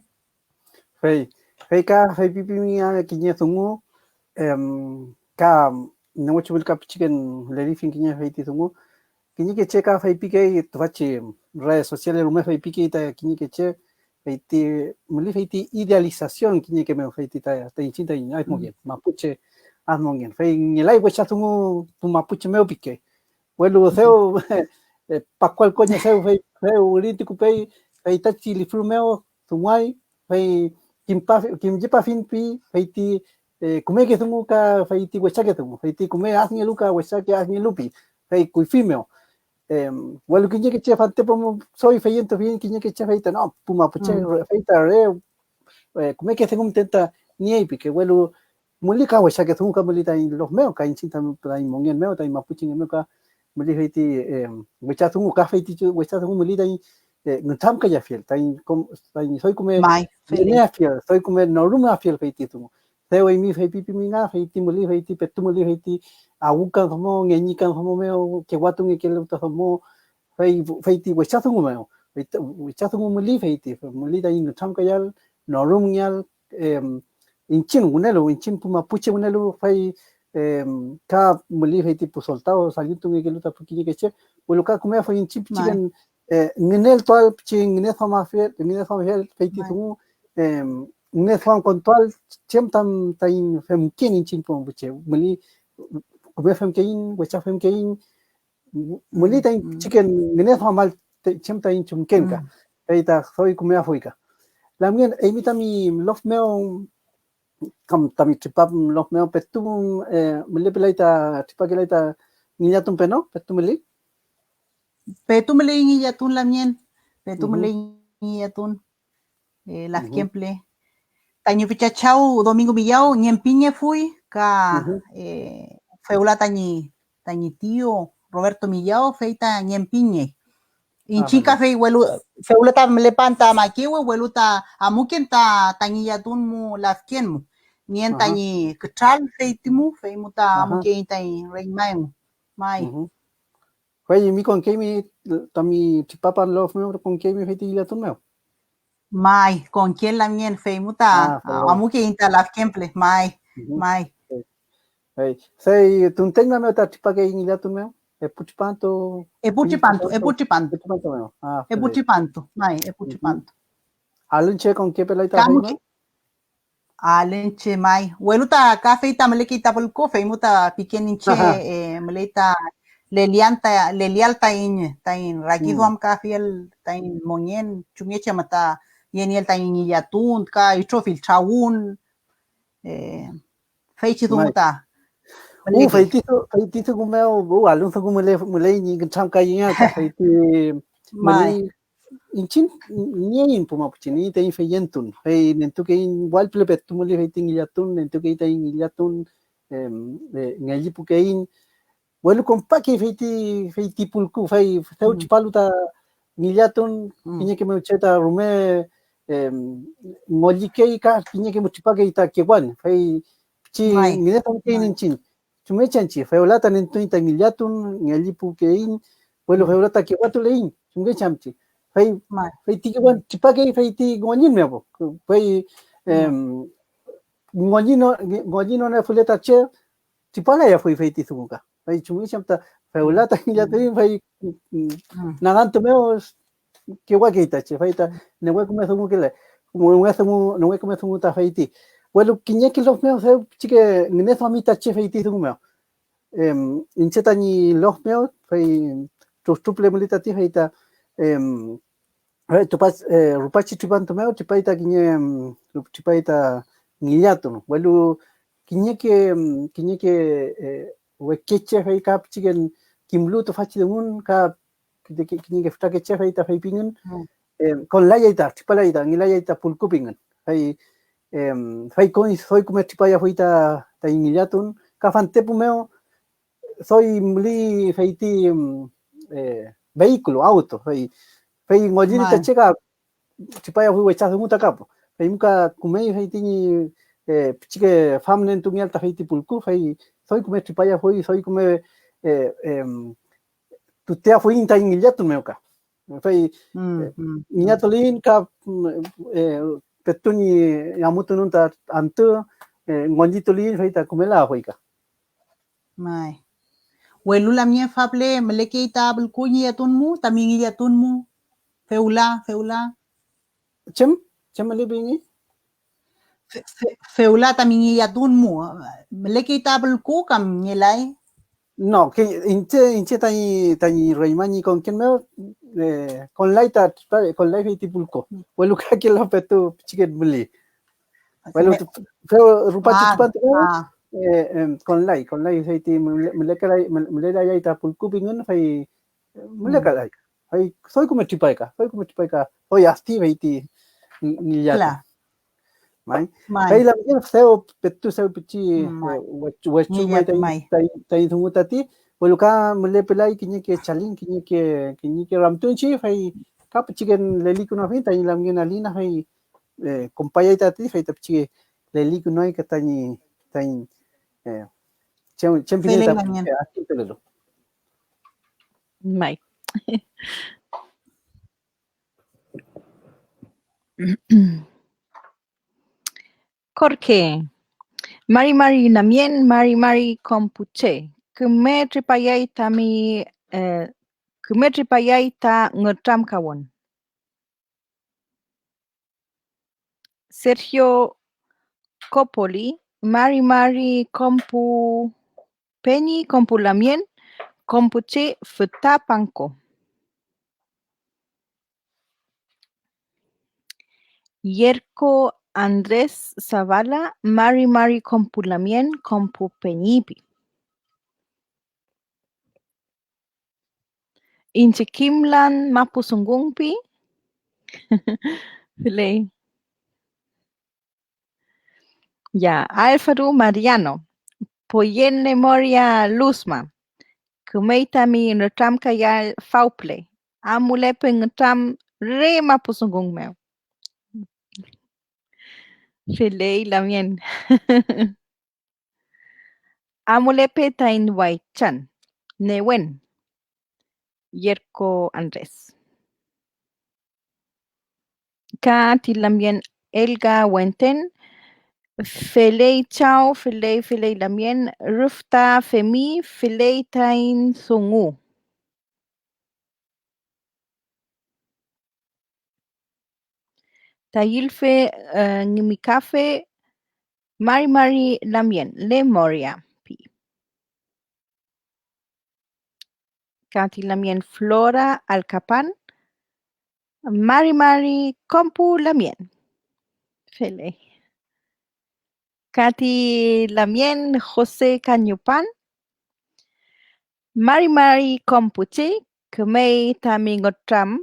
Fey, fey ka feypipimi kiñe dungu, em, ka newechu ka pichiken lelifiñ kiñe feyti dungu. Kiñeke che ka feypikey tüfachi redes sociales rume feypikey ta kiñeke che, feyti, müley feyti idealización kiñeke mew, feyti ta, ta iñchiñ taiñ admongen, mapuche admongen. Fey ngelay wecha dungu tu mapuche mew pikey. Welu dew, eh, Pascual Coña dew, fey, dew wirintukupey, fey tachi lifru mew dunguay, fey kimpa-, kimyepafiñ pi, fey ti, eh, kümeke dungu ka feyti wesake dungu, feyti küme adngelu ka wesake adngelu pi, fey kuyfi mew. Em, welu kiñeke che fantepu mu-, doy feyentufiyiñ kiñeke che fey ta, no, pu mapuche, mm, re-, fey ta re, eh, kümeke dungu müten ta niey pike, welu müley ka wesake dungu ka müley taiñ lof mew, ka iñchiñ tam-, taiñ mongen mew, taiñ mapuchengen mew ka müley feyti, em, wecha dungu, ka feyti wesa dungu müley taiñ, eh, ngütramkayafiel, taiñ kom-, taiñ doy küme, may, feley, ngüneafiel, doy küme norumeafiel feyti dungu. Dew eymi feypipimi nga, feyti müley, feyti petu müley, feyti awükan domo, ngeñikan domo mew, kewatungekelu ta domo, fey, feyti wecha dungu mew, fey ta, wecha dungu müley, feyti müley taiñ ngütramkayal, norumngeael, em, iñchiñ wünelu, iñchiñ pu mapuche wünelu, fey, em, ka müley feyti pu soltaw dallintungekelu ta pu kiñeke che, welu ka kümeafuy iñchiñ pichiken, eh, ngüneltuael pichi ngüneduamafiel, ngüneduamafiel feyti dungu, em, ngüneduamkontuael chem tam taiñ femken iñchiñ pu mapuche, müley küme femkeiñ, wecha femkeiñ, müley taiñ pichiken ngüneduamal chem taiñ chumken ka, fey ta doy kümeafuy ka. Lamngen, eymi tami lof mew, kam tami tripa lof mew petu, eh, mülepelay ta, tripakelay ta ngillatun peno, petu müley. Petu müley ngillatun lamngen, petu müley ngillatun, eh, lafken püle. Tañi fücha chaw Domingo Millaw ñempingefuy ka, eh, fewla tañi, tañi tio Roberto Millaw, fey ta ñempingey. Iñchiñ ka fey, welu fewla ta mülepan ta makewe, welu ta amuken ta, ta ngillatun mu, lafken mu. Nien tañi kütral feyti mu, fey mu ta amukeiñ tañi reñma engu. May. Fey mi konkeymi tami tripapan lof mew, konkeymi fey ti ngillatun mew. May, konken lamngen, fey mu ta, ah, perdón, amukeiñ ta lafken püle, may, may. Fey, fey tunteñma mew ta tripakey ngillatun mew, epu tripantu, epu tripantu, epu tripantu. Epu tripantu mew. Ah, epu tripantu, may, epu tripantu. Alün che konkepelay ta fey mew? Alün che may, welu ta ka fey ta mülekey ta pülku, fey mu ta piken iñche, eh, müley ta lelian ta, lelial taiñ, taiñ rakiduamkafiel taiñ mongen, chumngechi am ta yenieel taiñ ngillatun ka itrofill trawün, eh, feychi dungu ta. Uh, fey ti du-, fey ti dungu mew, uh, alün dungu müley, müley ñi nütramkayeael ta fey ti müley. Iñchiñ nieiñ pu mapuche, nieiñ taiñ feyentun, fey nentukeiñ wall püle petu müley fey ti ngillatun, nentukeiñ taiñ ngillatun, em, eh, ngellipukeiñ, welu kompakey fey ti, fey ti pulku, fey dew tripalu ta ngillatun, kiñeke mew che ta rume, em, ngollikey ka kiñeke mew tripakey ta kewan, fey pichi ngüneduamkeiñ iñchiñ. Chumngechi am chi, fewla ta nentuiñ ta ngillatun, ngellipukeiñ, welu fewla ta kewatuleiñ, chumngechi am chi. Fey, fey ti kewan tripakey fey ti ngollin mew, fey, em, ngollino-, ngollinonieafule ta che, tripalayafuy fey ti dungu ka. Fey chumngechi am ta fewla ta ngillatuiñ, fey, mm, nagantu mew kewakey ta che, fey ta newe küme dungukele, newe dungu, newe küme dungu ta feyti. Welu kiñeke lof mew dew pichike ngüneduami ta che feyti dungu mew. Em, iñche tañi lof mew, fey trutruplemuli tati, fey ta, em, fey tupach-, eh, rupachi tripantu mew tripay ta kiñe, em, tripay ta ngillatun, welu kiñeke, em, kiñeke, eh, wekeche fey ka pichiken kimlu tüfachi dungun ka ki-, ki-, kiñeke fütrake che fey ta feypingün, em, konlayay ta, tripalayay ta, ngelayay ta pulku pingün. Fey, em, fey koy doy küme tripayafuy ta, taiñ ngillatun, ka fantepu mew doy müley feyti, em, eh, vehículo, auto, fey, fey ngollin ta che ka tripayafuy wecha dungu ta kapu. Fey mu ka kümey feyti ñi, eh, pichike famnentungeael ta feyti pulku, fey doy küme tripayafuy, doy küme, eh, em, tuteafuiñ taiñ ngillatun mew ka. Fey, eh, ngillatuliyiñ ka, mm, eh, petu ñi amutunun ta antü, eh, ngollituliyiñ, fey ta kümelafuy ka. May. Welu lamngen faple mülekey ta pülku ngillatun mu, tami ngillatun mu, fewla, fewla. ¿Chem? ¿Chem mülepe ñi? Fe-, fe-, fewla tami ngillatun mu, mülekey ta pülku kam ngelay? No, ke iñche, iñche tañi, tañi reñma ñi konken mew, eh, konlay ta, konlay fey ti pulku, welu kakelu petu pichiken müley. Bueno, few rupachi tripantu mew, eh, em, konlay, konlay, fey ti mülekülay, mülelayay ta pulku pingün, fey mülekalay. Fey doy küme tripay ka, doy küme tripay ka, doy adki fey ti ngillatu. May. Fey lamngen dew petu dew pichi, eh, wechu may taiñ dungu tati, welu ka mülepelay kiñeke chalin, kiñeke, kiñeke ramtun chi, fey ka pichiken lelikünuafiñ tañi lamngen Alina, fey, eh, kompayay tati, fey ta pichike lelikünuay ka tañi, tañi, eh, chem, chem pingey ta adkintulelu. May. Jorge, mari mari lamngen, mari mari kom pu che. Küme tripayay tami, eh, küme tripayay ta ngütramkawün. Sergio Copoli, mari mari kom pu peñi, kom pu lamngen, kom pu che füta panko. Yerko Andrés Zavala, mari mari kom pu lamngen, kom pu peñi pi. Iñche kimlan mapu dungun pi. Feley. Ya, Alfaro Mariano, poyen lemoria Luzma, kümey tami nütramkayael fawpüle, amulepe ngütram re mapu dungun mew. Feley lamngen. Amulepe taiñ waychan newen, Yerko Andrés. Ka ti lamngen Elga Wenten, feley chaw, feley, feley lamngen, rüf ta femi, feley taiñ dungu. Tayülfe, eh, ngimikafe, mari mari lamngen, lemoria pi. Ka ti lamngen Flora Alcapan, mari mari kom pu lamngen. Feley. Ka ti lamngen José Cañupan, mari mari kom pu che, kümey tami ngütram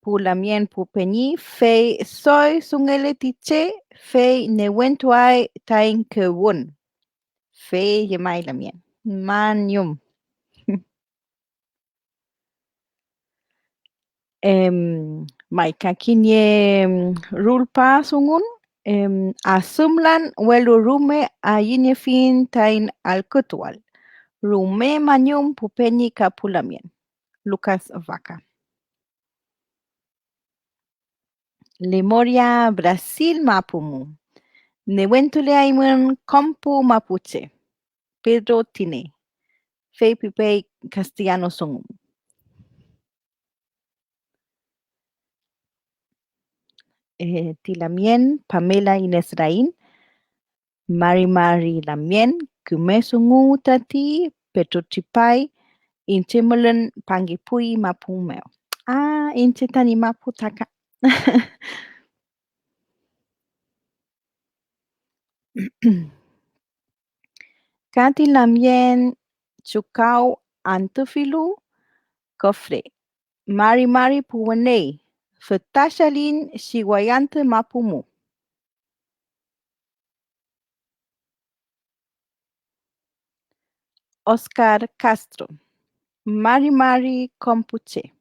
pu lamngen pu peñi, fey doy dungele ti che, fey newentuay taiñ kewün. Fey llemay lamngen. Mañum. Em, may ka kiñe, em, rulpa dungun, em, asümlan, welu rume ayüniefiñ taiñ allkütuael. Rume mañum pu peñi ka pu lamngen. Lucas Vaca. Lemoria Brasil mapu mu. Newentuleaymün kom pu mapuche. Pedro Tine. Feypipey castellano dungu. Eh, ti lamngen Pamela Inés Rain. Mari mari lamngen, küme dungu tati, petu tripay, iñche mülen Panguipulli mapu mew. Ah, iñche tañi mapu ta ka. Ka ti lamngen Chukaw antüfilu, kofre, mari mari puwüney, füta chaliñ chiway antü mapu mu. Oscar Castro, mari mari kom pu che.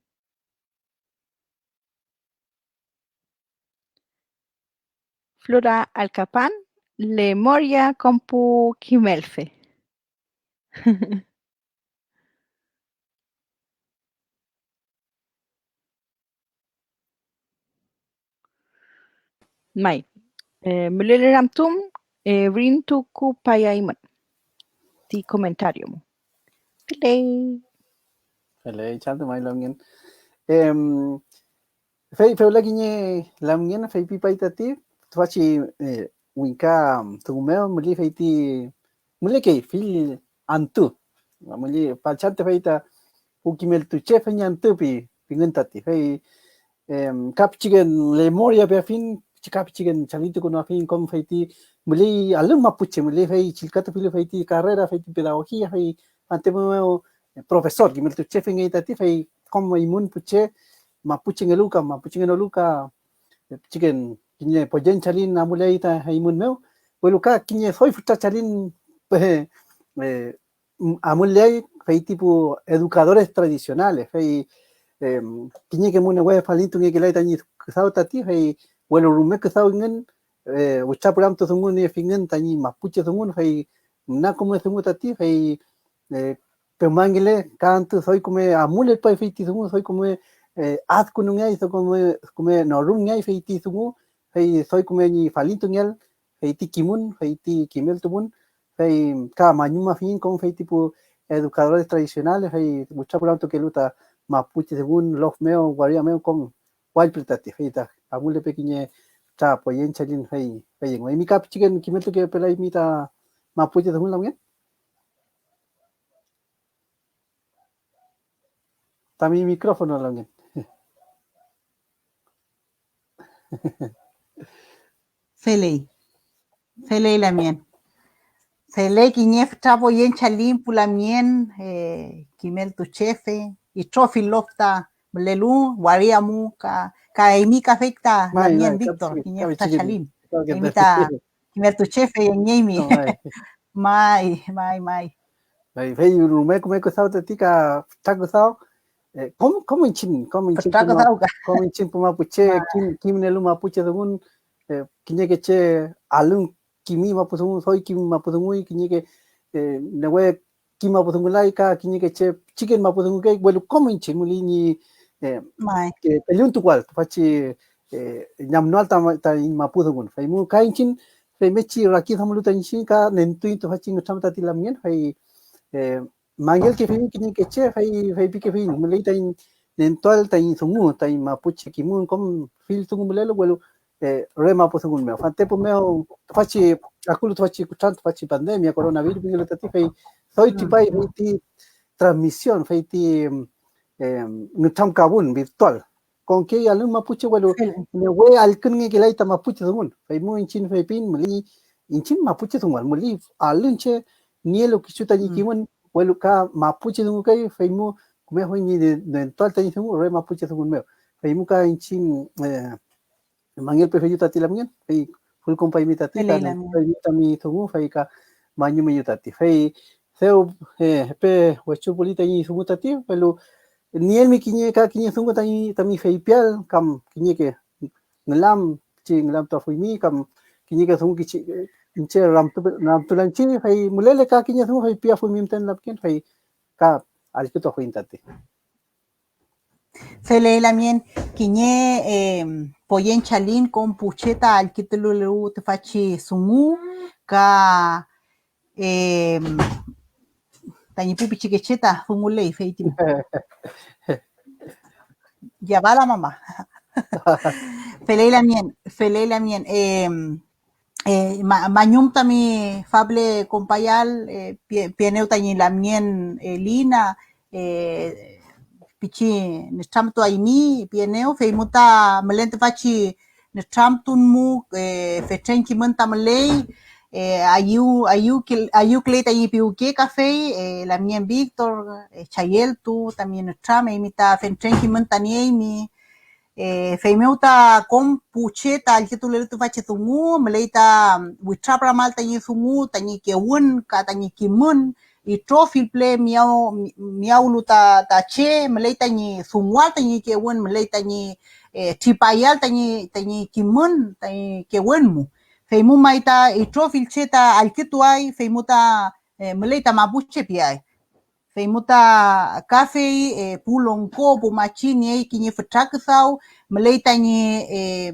Flora Alcapan, lemoria kom pu kimelfe. May, eh, mülele ramtun, eh, wirintukupayaymün ti comentario mu. Feley. Feley, chaltu may lamngen. Em, fey, fewla kiñe lamngen feypipay tati tüfachi, eh, wingka dungu mew müley feyti, mülekey fill antü, müley fachantü fey ta pu kimeltuchefe ñi antü pi, pingün tati, fey, em, ka pichiken lemoria peafiñ, ka pichiken chalintukünuafiñ kom, fey ti müley alün mapuche, müley fey chillkatufilu fey ti carrera, fey ti pedagogía, fey antü mew, eh, profesor, kimeltuchefengey tati, fey kom eymün pu che mapuchengelu ka mapuchengenolu ka, eh, pichiken kiñe poyen chalin amuley ta eymün mew, welu ka kiñe doy fütra chalin, eh, eh, m-, amuleay fey ti pu educadores tradicionales, fey, em, kiñeke mu newe falintungekelay tañi küdaw tati, fey welu rume küdaw engün, eh, witrapüramtu dungu niefingün tañi mapuche dungun, fey müna küme dungu tati, fey, eh, pewmangele ka antü doy küme amulerpuay fey ti dungu, doy küme, eh, adkünungeay, doy küme, küme norümngeay fey ti dungu, fey doy küme ñi falintungeael fey ti kimün, fey ti kimeltumün, fey ka mañumafiñ kom fey ti pu educadores tradicionales, fey witrapüramtukelu ta mapuche dungun lof mew, waria mew kom wallpüle tati, fey ta amulepe kiñe ta poyen chalin, fey, fey engu. Eymi ka pichiken kimeltukepelaymi ta mapuche dungun lamngen. Tami micrófono lamngen. Feley. Feley lamien. Feley kiñe fütra poyen chalin pu lamien, eh, kimeltuchefe, itrofill lof ta mülelu, waria mu, ka, ka eymi kafey ta lamien, Victor, kiñe fütra chalin. Eymi ta kimeltuchefe yengeymi. May, may, may. Fey, fey rume küme küdaw tati ka fütra küdaw. Eh, kom, kom iñchiñ, kom iñchiñ, kom iñchiñ pu mapuche, kim, kimnielu mapuche dungun, eh, kiñeke che alün kimi mapu dungu, doy kimi mapu dunguy, kiñeke, eh, newe kim mapu dungulay, ka kiñeke che pichiken mapu dungukey, welu kom iñchiñ müley ñi, eh, pelluntukuael tüfachi, eh, ñamnoael ta, taiñ mapu dungun. Fey mu ka iñchiñ femngechi rakiduamlu ta iñchiñ ka nentuiñ tüfachi ngütram tati lamngen, fey, eh, mangelkefiñ kiñeke che, fey feypikefiñ, müley taiñ nentuael taiñ dungu, taiñ mapuche kimün, kom fill dungu mülelu, welu, eh, re mapu dungun mew. Fantepu mew tüfachi, akulu tüfachi kutran, tüfachi pandemia, coronavirus pingelu tati, fey doy tripay fey ti transmisión, fey ti, em, ngütramkawün virtual. Konkey alün mapuche, welu newe allkünngekelay ta mapuche dungun. Fey mu iñchiñ feypiñ, müley iñchiñ mapuche dungun, müley alün che nielu kisu tañi kimün, welu ka mapuche dungukey, fey mu küme fey ñi ne-, nentuael tañi dungu re mapuche dungun mew. Fey mu ka iñchiñ, eh, mangelpefeyu tati lamngen, fey fülkonpaymi tati, ka nentuaymi tami dungu, fey ka mañumeyu tati. Fey dew, eh, epe wechupuli tañi dungu tati, welu nielmi kiñe, ka kiñe dungu tañi, tami feypiael, kam kiñeke ngülam, chi ngülamtuafuymi, kam kiñeke dungu kichi, iñche ramtu-, ramtulanchi, fey mülele ka kiñe dungu feypiafuymi müten lamngen, fey ka allkütuafuiñ tati. Feley lamien kiñe, eh, poyen chalin kom pu che ta allkütulelu tüfachi dungu, ka, eh, tañi pu pichikeche ta dunguley, fey ti ya va la mamá. Feley lamien, feley lamien, eh, eh, ma-, mañum tami fable konpayal, eh, pie-, pienew tañi lamngen, eh, Lina, eh, pichi nütramtuaymi pienew, fey mu ta mülen tüfachi nütramtun mu, eh, fetren kimün ta müley, eh, ayu-, ayukel-, ayüwküley tañi piwke kafey, eh, lamngen Victor, eh, chayeltu tami nütram, eymi ta fentren kimün ta nieymi, Eh, feymew ta kom pu che ta allkütulelu tüfachi dungu, müley ta witrapüramal tañi dungu, tañi kewün ka tañi kimün, itrofill püle miyaw-, miyawlu ta, ta che, müley tañi dunguael tañi kewün, müley tañi, eh, tripayal tañi, tañi kimün, tañi kewün mu. Feymu may ta itrofill che ta allkütuay, feymu ta, eh, müley ta mapuche piay. Feymu ta kafey, eh, pu longko, pu machi niey kiñe fütra küdaw, müley tañi, eh,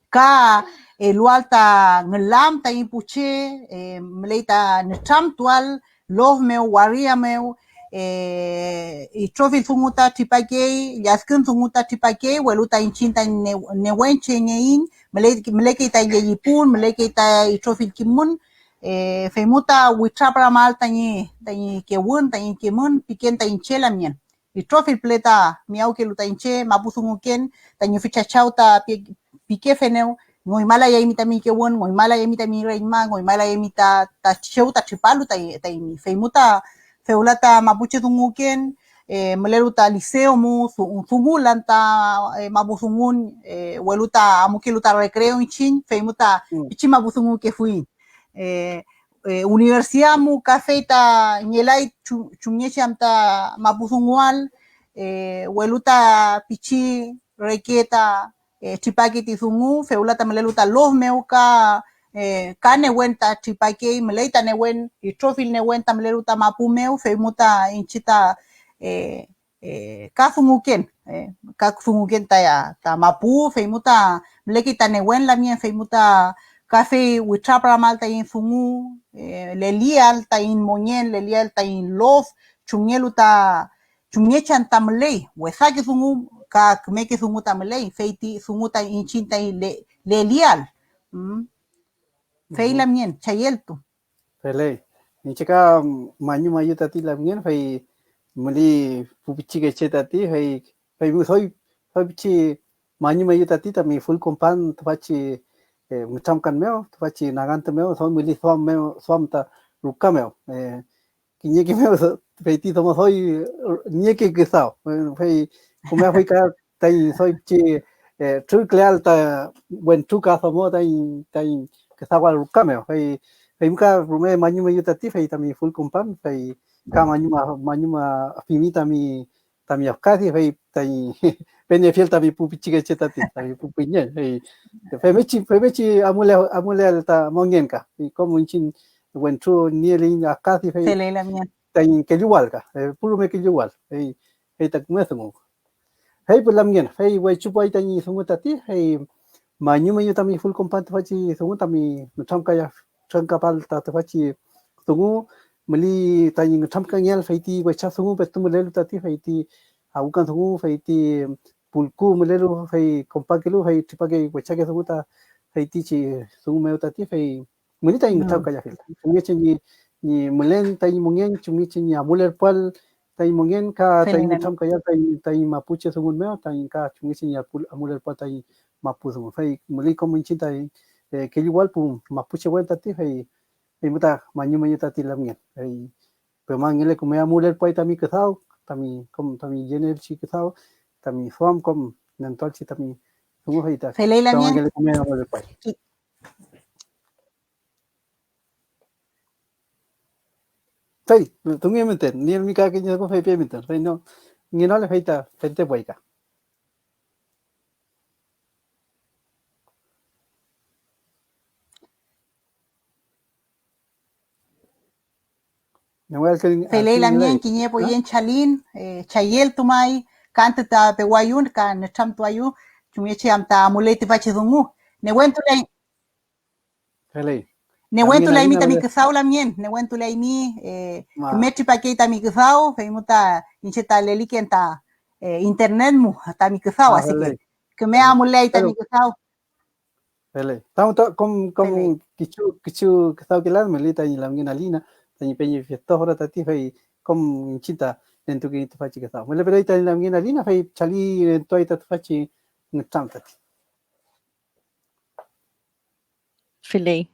ka elual ta ngülam taiñ pu che, eh, müley ta nütramtual lof mew, waria mew, eh, itrofill dungu ta tripakey, lladkün dungu ta tripakey, welu ta iñchiñ ta new-, newenchengeiñ, müley, mülekey ta llellipun, mülekey ta itrofill kimün, Eh, feymu ta witrapüramal tañi, tañi kewün, tañi kimün, piken ta iñche lamngen. Itrofill püle ta miyawkelu ta iñche mapu dunguken, tañi fücha chaw ta pi-, pikefenew, ngoymalayaymi tami kewün, ngoymalayaymi tami reñma, ngoymalayaymi ta, ta chew ta tripalu ta, ta eymi. Feymu ta, fewla ta mapuche dunguken, eh, mülelu ta liceo mu, du-, dungulan ta, eh, mapu dungun, eh, welu ta amukelu ta recreo iñchiñ, feymu ta pichi mapu dungukefuiñ. Eh, eh, universidad mu kafey ta ngelay chu-, chumngechi am ta mapu dungual, eh, welu ta pichi reke ta, eh, tripake ti dungu, fewla ta mülelu ta lof mew ka, eh, ka newen ta tripakey, müley ta newen, itrofill newen ta mülelu ta mapu mew, feymu ta iñche ta, eh, eh, ka dunguken, eh, ka dunguken ta, ta mapu, feymu ta mülekey ta newen lamngen, feymu ta kafey witrapramal taiñ dungu, eh, lelial taiñ mongen, lelial taiñ lof, chumngelu ta, chumngechi anta müley, wesake dungu ka kümeke dungu ta müley, fey ti dungu ta iñchiñ taiñ le-, lelial. Mm. Fey lamngen, chayeltu. Feley. Iñche ka mañumayu tati lamngen, fey müley pu pichikeche tati, fey, fey doy, doy pichi mañumayu tati tami full compound tüfachi, eh, nütramkan mew, tüfachi nagantü mew, doy müley duam mew, duam ta ruka mew. Eh, kiñeke mew, feyti domo doy nieke küdaw, fey kümeafuy ka taiñ doy pichi, eh, trürküleael ta wentru ka domo taiñ, taiñ küdawal ruka mew, fey, fey ka rume mañumeyu tati, fey tami full compound, fey ka mañuma-, mañumafimi tami, tami yafkadi, fey taiñ peniefiel tami pu pichikeche tati, tami pu püñeñ, fey femngechi, femngechi amule-, amuleal ta mongen ka, fey kom iñchiñ wentru nieliyiñ yafkadi, fey Feley lamngen. Taiñ kelluwal ka, eh, pu rume kelluwal, fey, fey ta küme dungu. Fey pu lamngen, fey wechupuay tañi dungu tati, fey mañumeyu tami full compound tüfachi dungu, tami nütramkaya-, nütramkapal ta tüfachi dungu, müley tañi nütramkangeael, fey ti wecha dungu petu mülelu tati, fey ti awkan dungu, fey ti pulku mülelu, fey kompakelu, fey tripakey wechake dungu ta feytichi dungu mew tati, fey müley taiñ nütramkayafiel. Femngechi ñi, ñi mülen taiñ mongen, chumngechi ñi amulerpuael taiñ mongen, ka taiñ nütramkayal taiñ, taiñ mapuche dungun mew, taiñ ka chumngechi ñi apu-, amulerpuael taiñ mapu dungu. Fey müley kom iñchiñ taiñ, eh, kelluwal pu mapuche wen tati, fey, fey mu ta mañumeyu tati lamngen. Fey pewmangele küme amulerpuay tami küdaw, tami, kom tami yenieelchi küdaw, tami duam kom nentualchi tami dungu, fey ta Feley lamngen. Pewmangele küme amulerpuay. Fey, dunguye müten, nielmi ka kiñe dungu feypiay müten, fey no, ngenole fey ta fentepuay ka. Feley lamngen kiñe poyen chalin, eh, chayeltumay, ka antü ta pewayun, ka nütramtuayu, chumngechi am ta amuley tüfachi dungu. Newentuley. Feley. Newentulaymi tami küdaw lamngen, newentulaymi, eh, küme tripakey tami küdaw, feymu ta iñche ta leliken ta, eh, internet mu tami küdaw, así que küme amuley tami küdaw. Feley. Tamu ta kom, kom kichu, kichu küdawkelan, müley tañi lamngen Alina, tañi peñi Fiestóforo tati, fey kom iñchiñ ta nentukey tüfachi küdaw. Mülepeley tañi lamngen Alina, fey chali nentuay ta tüfachi ngütram tati. Feley.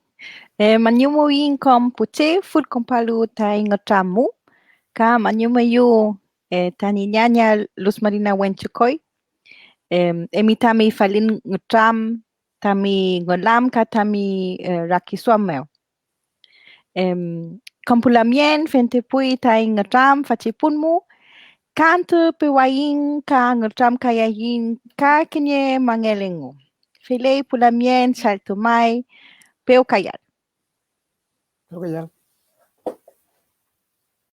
Eh, mañumuwiyiñ kom pu che fülkonpalu taiñ ngütram mu, ka mañumeyu, eh, tañi ñaña Luz Marina Wenchukoy, em, eymi tami falin ngütram, tami ngülam ka tami, eh, rakiduam mew. Em, kom pu lamngen, fentepuy taiñ ngütram fachi pun mu, ka antü pewaiñ ka ngütramkayaiñ ka kiñe mangel engu. Feley pu lamngen, chaltumay, pewkayal. Pewkayal.